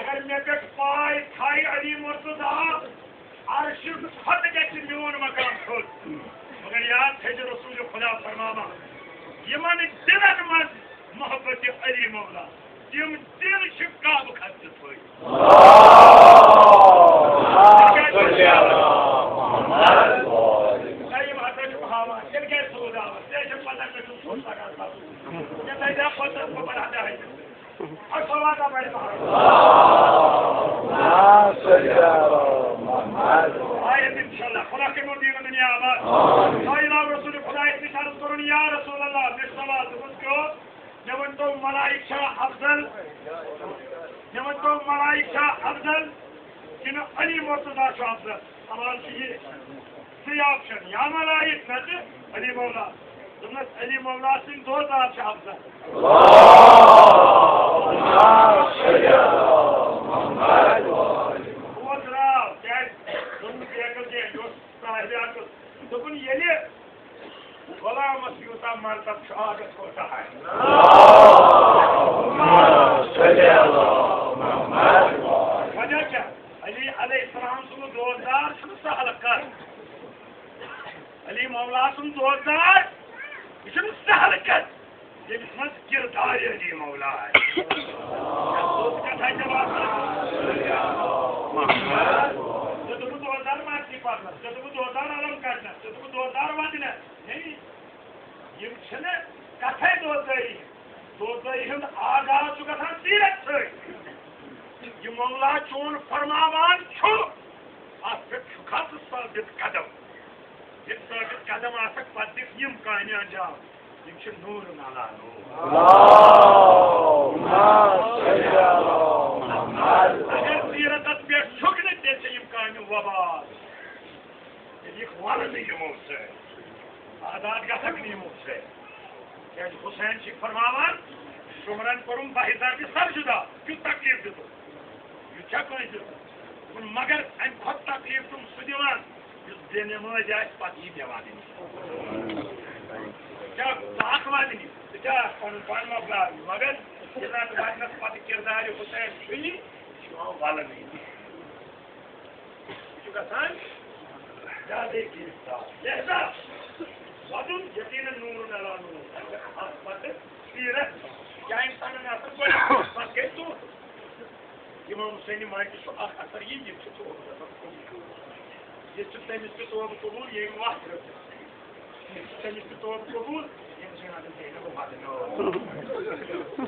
اگر مےٚ پٮ۪ٹھ پاے تھایہِ علی مرتضی، عرشہِ کھۄتہٕ گژھِ میون مقام تھوٚد۔ مگر یاد تھٲیزِ رسول خدا فرماوان، یِمن دِلن منٛز محبت علی مولا، تِم دِل چھِ کعبہٕ کھۄتہٕ تہِ تھٔدۍ۔ تۄہہِ یِم ہسا چھِو ہاوان، تیٚلہِ کیٛازِ تھوٚوُ دعوت؟ تیٚلہِ چھِ پتہ مےٚ چھُ ژھوٚٹ لگان پتہٕ۔ مےٚ تھٲیزِ پتہٕ بہٕ بناو دَہَے۔ الصلاة على محمد۔ آیت انشاءاللہ، خدا کٔرِنو دیٖن دُنیا آباد۔ آمین۔ سٲیِل آو رسول خدایَس نِش عرض کوٚرُن، یا رسول اللہ، مےٚ چھُ سوال، دوٚپُس، کیٛاہ؟ مےٚ ؤنۍتو، ملائک چھا افضل؟ مےٚ ؤنۍتو، ملائک چھا افضل کِنہٕ علی مرتضی چھُ افضل؟ سوال چھُ یہِ۔ زٕے آپشن، یا ملائک نتہٕ علی مولا۔ دوٚپنس، علی مولا سٕنٛدۍ دوستدار چھِ افضل۔ ہُہ درٛاو، کیٛازِ؟ دوٚپُن، بیکل کینٛہہ، یہِ اوس صاحبِ عقل۔ دوٚپُن، ییٚلہِ غلامس یوٗتاہ مرتب چھُ، عادت کوتاہ آسہِ۔ وجہ کیٛاہ؟ علی علیہ السلام سُنٛد دوستدار چھُنہٕ سہل کتھ۔ علی مولا سُنٛد دوستدار، یہِ چھُنہٕ سہل کتھ، ییٚمِس منٛز کردار علی مولا آسہِ۔ یَتھ سٕنٛز کتھا کیٛاہ باسان؟ ژےٚ دوٚپُتھ دوستدار مرضی پرنس، ژےٚ دوٚپُتھ دوستدار علم کڑنس، ژےٚ دوٚپُتھ دوستدار ودنس۔ نہیں، یِم چھِنہٕ کتھے دوستدٲری۔ دوستدٲری ہُنٛد آغاز چھُ گژھان سیرت سۭتۍ۔ یہِ مولا چون فرماوان چھُ، اتھ پٮ۪ٹھ چھُکھا ژٕ ثٲبت قدم؟ ییٚلہِ ثٲبت قدم آسکھ، پتہٕ دِکھ یِم کامہِ انجام۔ یِم چھِ نوٗرن علی نوٗر۔ اللہم صل علی محمد۔ اگر سیرتس پٮ۪ٹھ چھُکھ نہٕ، تیٚلہِ چھِ یِم کامہِ وبال۔ تیٚلہِ یِکھ ولنہٕ یِمو سۭتۍ۔ آزاد گژھکھ نہٕ یِمو سۭتۍ۔ کیٛازِ حسین چھِ فرماوان، شُمرن کوٚرُم بہہِ ضربِ سر جدا، کیُتھ تکلیف دیُتُم۔ یُتھ چھا کٲنٛسہِ دیُتمُت؟ دوٚپُن، مگر اَمہِ کھۄتہٕ تکلیف چھُم سُہ دِوان، یُس بے نمٲز آسہِ، پتہٕ یی مےٚ ودنہِ۔ ژٕ چھا ژٕ اکھ ودنہِ، ژٕ چھا پنُن پان مۄکلاوٕنۍ؟ مگر ییٚلہِ اَتھ ودنس پتہٕ کردارِ حسین چھُ یہِ، یہِ چھُ یِوان ولنہٕ۔ یہِ چھُ گژھان زیادَے گرفتار۔ لہذا وَدُن یقیناً نوٗرُن علی نوٗر۔ اَتھ پَتہٕ سیٖرت کیٛاہ اِنسانَن آسان گۄڈٕ، پَتہٕ گٔے توبہٕ۔ اِمام حُسینہِ ماجہِ چھُ اَکھ اَثر یہِ، یہِ چھُ توبہٕ گژھان قبوٗل۔ یہِ چھُ تٔمِس تہِ توبہٕ قبوٗل، ییٚمۍ وَتھ رٔٹ۔ یہِ چھُ تٔمِس تہِ توبہٕ قبوٗل، ییٚمۍ زِنا تہٕ زینب وَدنٲو۔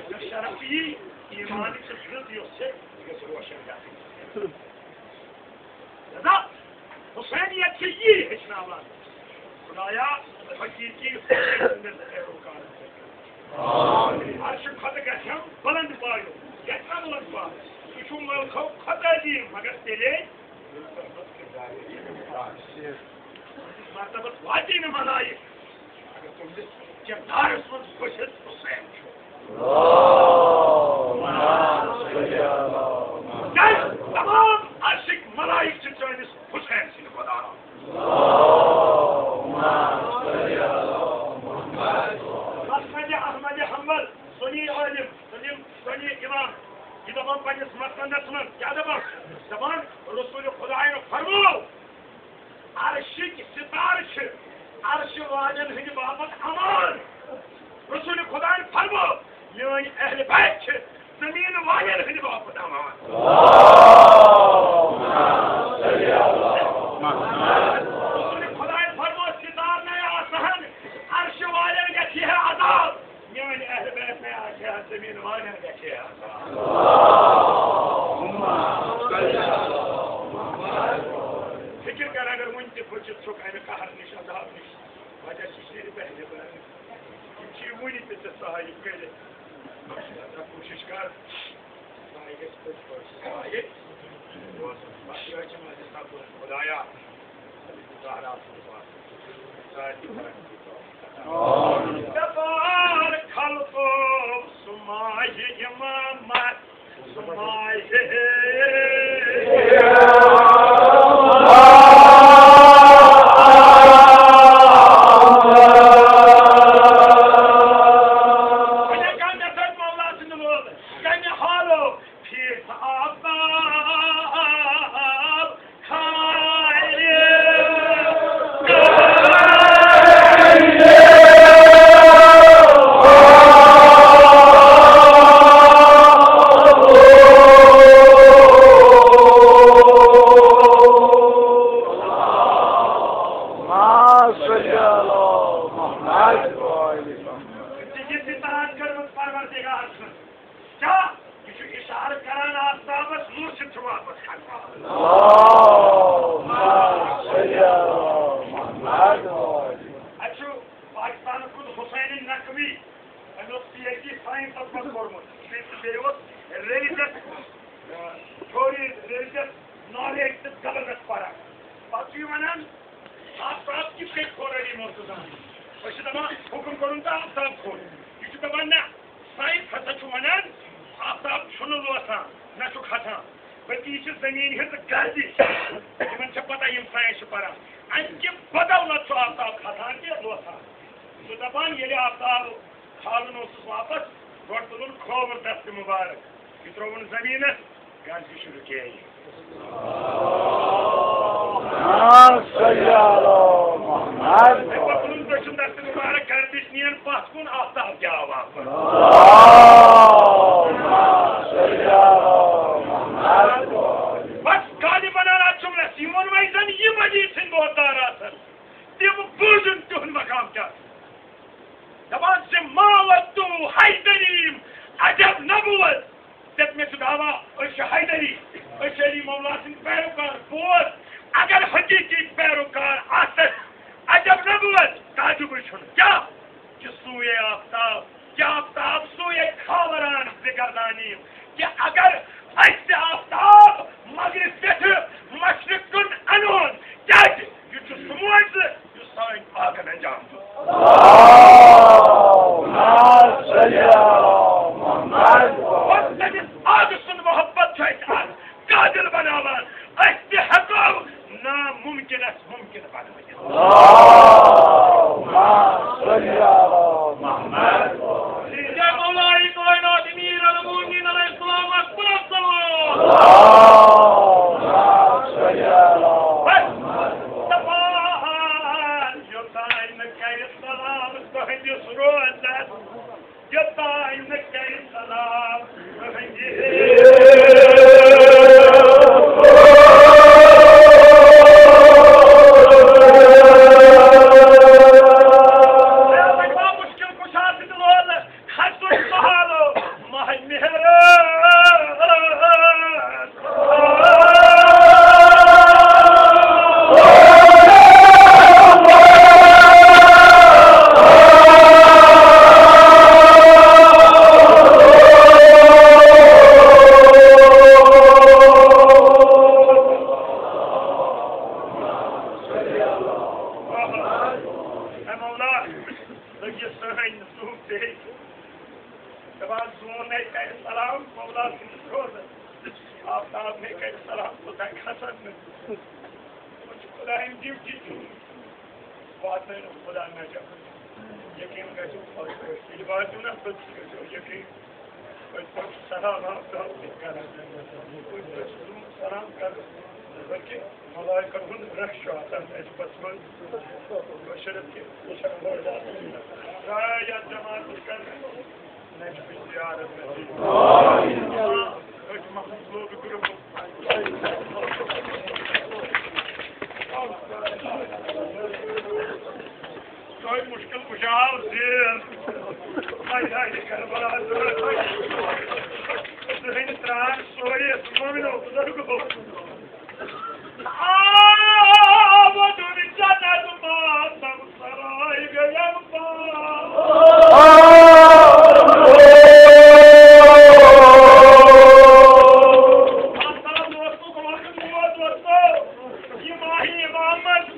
یۄس شرف یی، ایٖمانٕچ سُہ ضد یۄس چھِ، یہِ گژھِ روشن گژھٕنۍ۔ لہذا حسینیت چھِ یی ہیٚچھناوان۔ خدایا، حقیٖقی حسین سٕنٛدٮ۪ن پیروکارن پٮ۪ٹھ۔ عرشہِ کھۄتہٕ گژھٮ۪م بلند پایو۔ گژھِ نا بلند پایو؟ سُہ چھُ ملکو کھۄتہٕ عظیٖم، مگر تیٚلے مرتبس واتی نہٕ ملایک۔ اگر تُہنٛدِس کردارس منٛز بٔچھِتھ حسین چھُ۔ کیٛازِ تمام عرشٕکۍ ملائک چھِ چٲنِس حسین سٕنٛدِ خۄدا۔ مسند احمد حنبل، سنی عالم، سنی، سنی امام، یہِ دپان پننِس مسندس منٛز، کیٛاہ دپان؟ دپان، رسول خدایَن فرموو، عرشٕکۍ ستارٕ چھِ عرشہِ والٮ۪ن ہٕنٛدِ باپتھ امان۔ رسول خدایَن فرموو، میٲنۍ اہل بیت چھِ زمین والٮ۪ن ہٕنٛدِ باپتھ امان۔ رسول خدایَن فرموو، ستارٕ نَے آسہٕ ہن، عرشہِ والٮ۪ن گژھِ ہے عذاب۔ میٲنۍ اہل بیت نَے آسہٕ ہن، زمین والٮ۪ن گژھِ ہے عذاب۔ فکر کر، اگر وُنہِ تہِ بٔچِتھ چھُکھ امہِ قہر نِش، عذاب نِش، وجہ چھُ صرف اہل بیت۔ یِم چھِ وُنہِ تہِ ژےٚ صاحب کٔرِتھ۔ کوٗشِش کر، صاحب گژھِ پٔزۍ پٲٹھۍ صاحب۔ بس یِہوٚے چھِ مےٚ حساب کوٚرمُت۔ خدایا، زہرا سُنٛد پاس۔ سارنٕے کرن۔ دپار خلقو سُہ ماہِ امامت، سُہ ماہِ۔ وۄنۍ اگر مےٚ سۭتۍ مولا سٕنٛدِ وٲلۍ کَمہِ حالو پھیٖرۍ تہٕ آب واپس کرناوان۔ اللہم صل علی محمد۔ اَتہِ چھُ پاکستانَس منٛز حسین نقوی، أمۍ اوس پی ایچ ڈی ساینسَس منٛز کوٚرمُت، بیٚیہِ بیٚیہِ اوس ریلِجَس، تھیوری، ریلِجَس نالیج تہٕ زبردست پَران۔ پَتہٕ چھُ یہِ وَنان، آفتاب کِتھ کٔنۍ کھول علی مرتضیٰ؟ أسۍ چھِ دَپان، حُکُم کوٚرُن تہٕ آفتاب کھول۔ یہِ چھُ دَپان، نہ، ساینس ہسا چھُ وَنان، آفتاب چھُنہٕ لوسان، نہ چھُ کھسان، بلکہِ یہِ چھِ زٔمیٖن ہٕنٛز گردش۔ یِمن چھےٚ پتہ، یِم ساینس چھِ پران۔ اَمہِ کہِ بدولت چھُ آفتاب کھسان تہِ لوسان۔ یہِ چھُ دَپان، ییٚلہِ آفتاب کھالُن اوسُس واپس، گۄڈٕ تُلُن کھووُر دستہِ مُبارک، یہِ ترٛووُن زٔمیٖنس، گردِ شروع کیے۔ ہاں، صلی اللہ محمد۔ پتہٕ تُلُن دٔچھُن دستہِ مُبارک، گردِش نِیَن پتھ کُن، آفتاب تہِ آو واپس۔ ہاں، صلی اللہ محمد۔ بس غالباً آ جملس، یِمن وۄنۍ زن یہِ مجید سٕنٛدۍ بوزدار آسن، تِم بوٗزِن تِہُنٛد مقام کیٛاہ چھُ۔ دپان، زِ ما وجدوا حیدری، عجب نبوت۔ دپ، مےٚ چھُ دعویٰ، أسۍ چھِ حیدری، أسۍ چھِ علی مولا سٕنٛدۍ پیروکار۔ بوز، اگر حقیقی پیروکار آسکھ، عجب نبوت، تعجبٕے چھُنہٕ۔ کیٛاہ؟ کہ سویے آفتاب، کہ آفتاب سویے کھاوران بگردانیم، کہ اگر اسہِ آفتاب مغرب پٮ۪ٹھٕ مشرق کُن انون، کیازِ یہِ چھُ سُہ معجزٕ یُس سٲنۍ پاکن انجام دیُت۔ اللہم صل علی محمد۔ بس تٔمِس آگہٕ سُنٛد محبت چھُ اسہِ اکھ قادر بناوان، أسۍ تہِ ہٮ۪کو ناممکنس ممکن بنٲوِتھ۔ اللہم صل علی محمد۔ یا مولا کائنات امیر المومنین علیہ السلام اکبر السلام۔ اللہم صل علی محمد۔ بس، دپان، یوٚتام نہٕ کرِ سلام تُہنٛدِس روزس، یوٚتام نہٕ کرِ سلام تُہنٛدِ۔ مشکل کُشا سۭتۍ لول کھسُن سہالو ماہِ مہرس۔ اے مولا، لٔگۍ سٲنۍ زُو بیٚیہِ۔ دَپان، زوٗن نے کرِ سلام مولا سٕنٛدِس روزس، آفتاب نے کرِ سلام توٚتام کھسن نہٕ۔ وۄنۍ چھُ خۄدایَن ڈیوٹی تھٲومٕژ، واتنٲیِن خۄدا نجات۔ یقیٖن گژھِ خۄش خۄش، ییٚلہِ واتیو نہ، توٚتتھٕے گژھِ یقیٖن۔ أسۍ پٲٹھۍ چھُ سلام آفتاب تہِ کران۔ أسۍ پٲٹھۍ چھُ سلام کران۔ بلکہِ ملائکن ہُنٛد رش چھُ آسان اَسہِ پتہٕ منٛز۔ بشرط کہِ أسۍ ہٮ۪کو گۄڈٕ آسُن۔ درٛاے یَتھ جماعتس کرنہٕ۔ نجمٕچ زیارت نصیب۔ أتھۍ محمد لوگ گروپ۔ تۄہہِ مُشکِل کُشا آو زیر۔ ہاے ہاے کربلا۔ ذہن تران سورے مومنو بزرگو۔ آمد جنت ماتم سرای گیم پا۔ آفتاب دوستو، گوٚو اکھ نور دوستو۔ یہِ ماہِ امامت،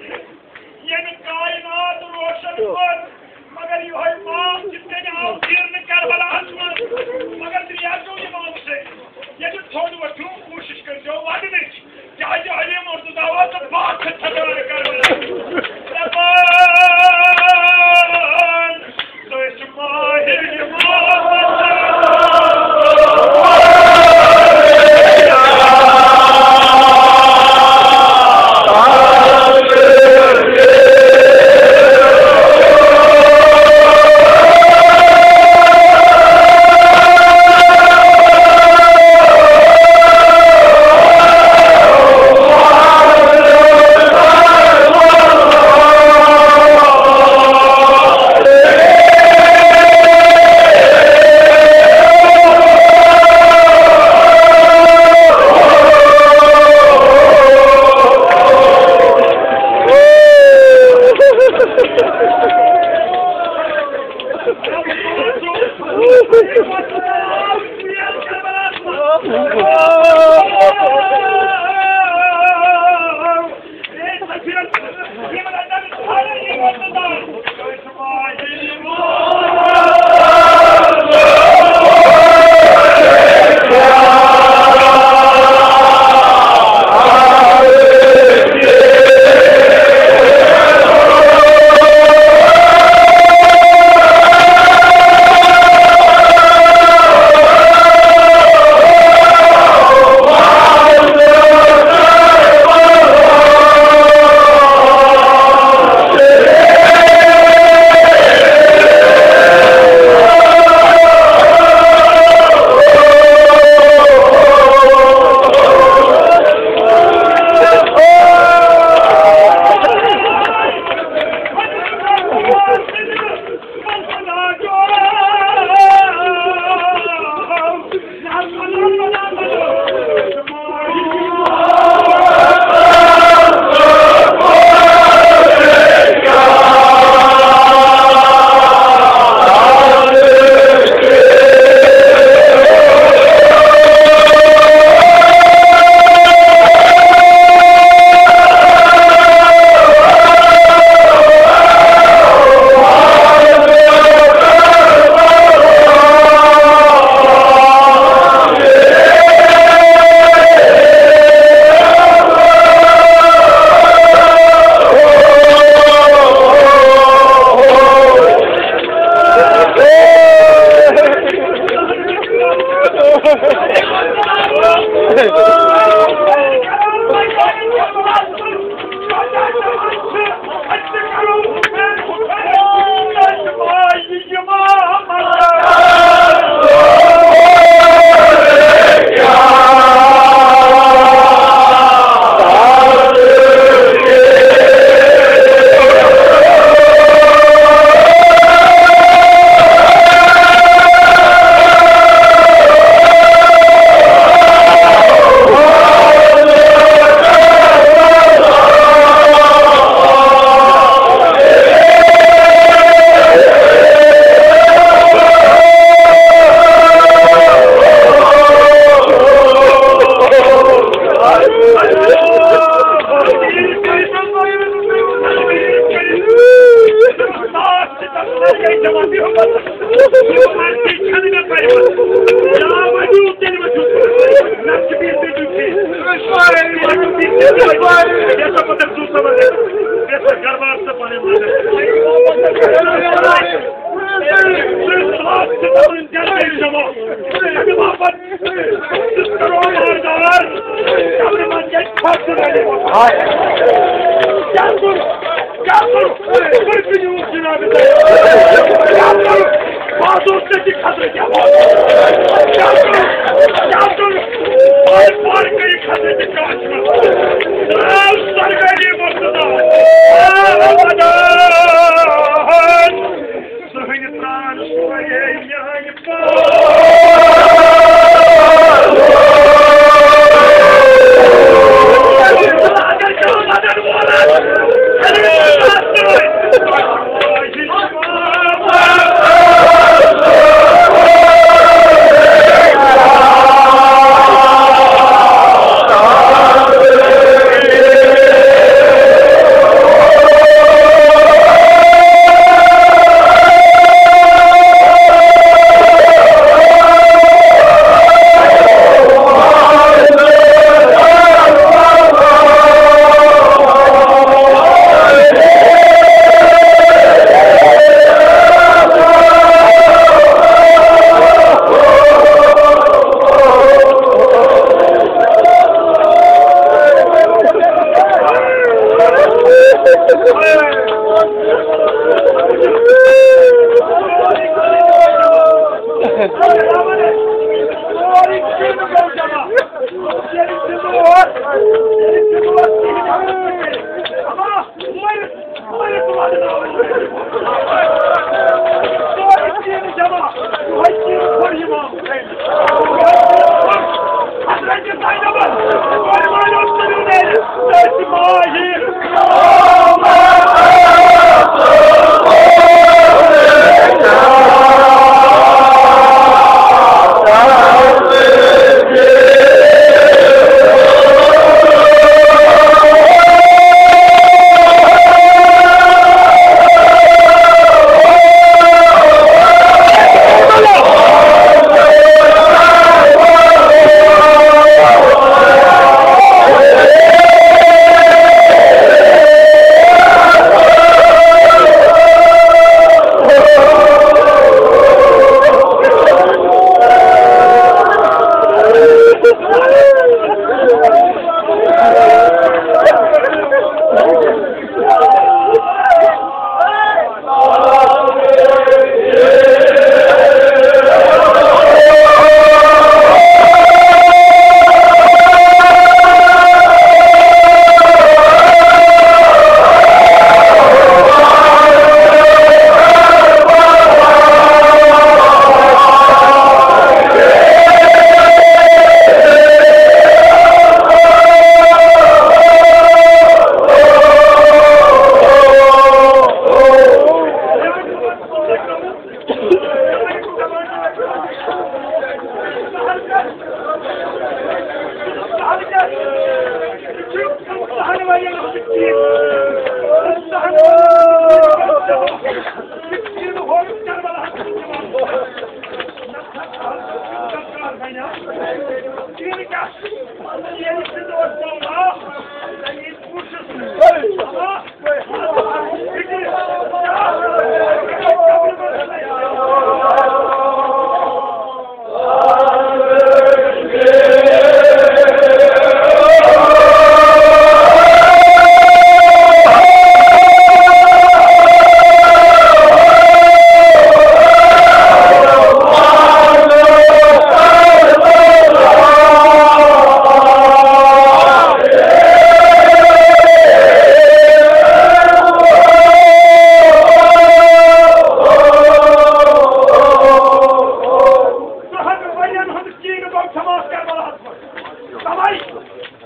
ییٚمہِ کائنات روشن کوٚر، مگر یِہوٚے مام کِتھ کٔنۍ آو گِرنہٕ کربلاہس منٛز؟ مگر تُہۍ آسیو امام حسین، ییٚتہِ تھوٚد ؤتھِو، کوٗشِش کٔرۍزیو وَدنٕچ۔ سُہ ہٕنہِ پرٛان سورُے میٛانہِ پاس۔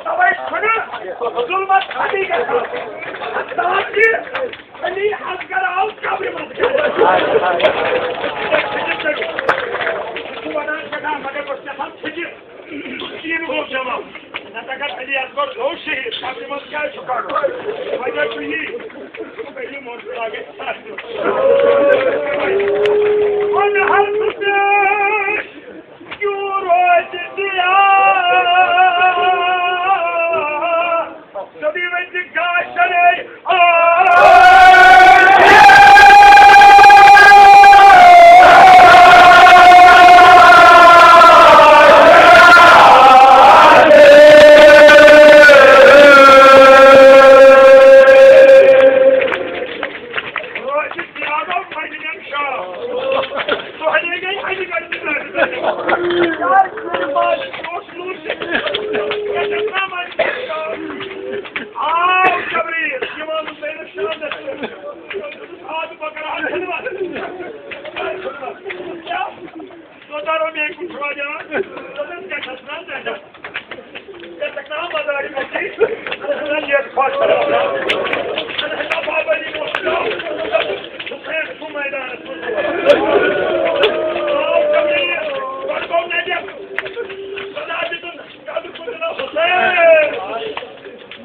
توے چھُنہٕ ظُلمت ختٕے گژھان۔ تاکہِ علی اصغر آو قبرِ منٛز۔ ژٕ چھُ وَنان سٮ۪ٹھاہ، مگر بہٕ چھُس یَژھان ژٕ تہِ یِن گوٚو جمع۔ نَتہٕ اگر علی اصغر گوٚو شہیٖد، قبرِ منٛز کیٛازِ چھُ کَڑُن؟ وجہ چھُ یی، علی منصور آ گژھِ سَتھ۔ وۄنۍ ہر کُنہِ کیوں روز دیا؟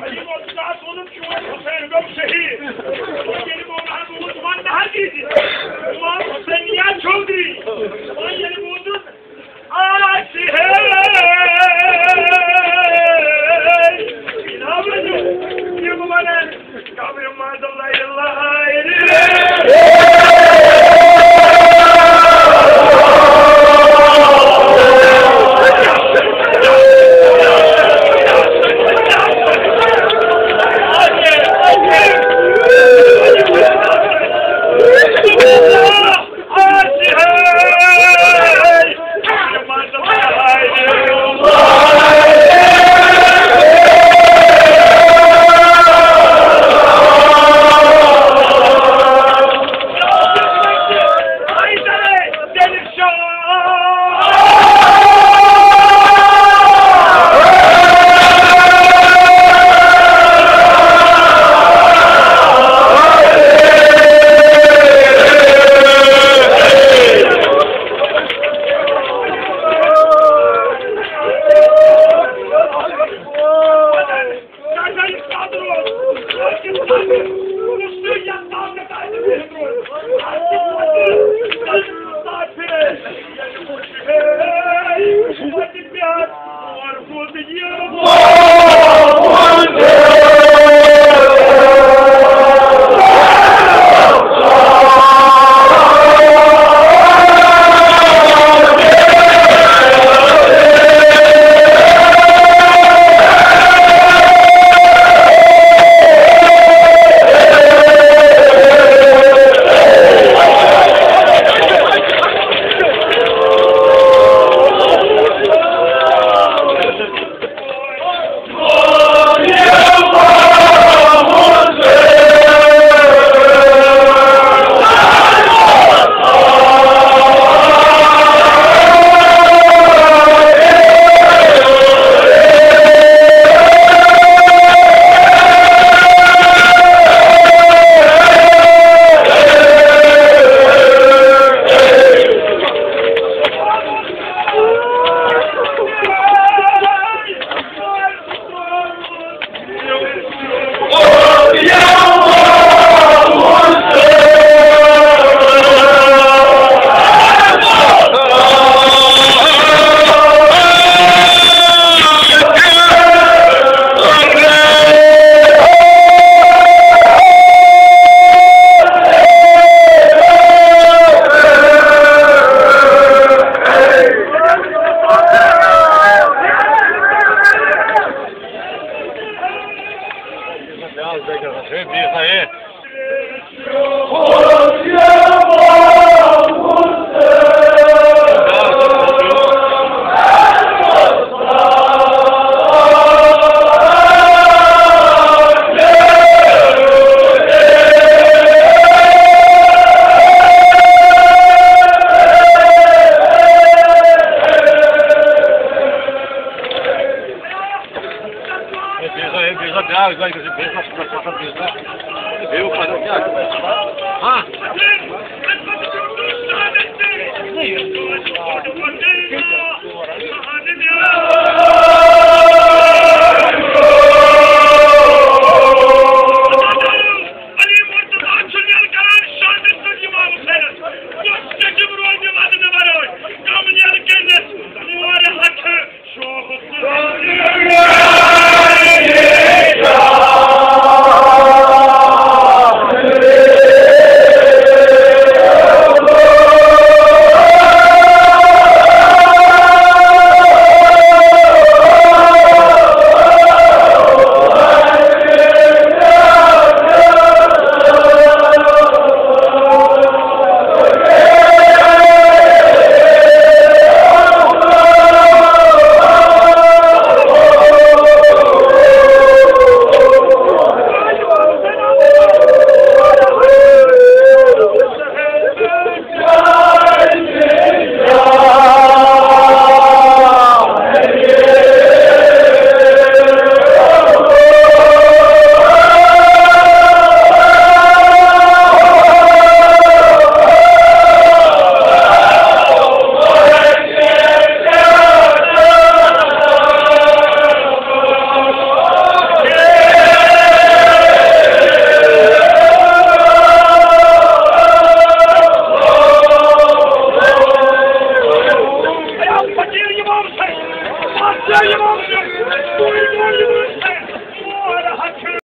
علی مقداد ووٚنُن، چون حسین گوٚو شہیٖد۔ ییٚلہِ مولانا بوٗز، وَن نہٕ حقیٖقی، چون حسینیہ چودھری۔ وۄنۍ ییٚلہِ بوٗزُن، آسہِ ہے، جناب، یِم وَنن، قبرِ منٛز لَرِ لَرِ۔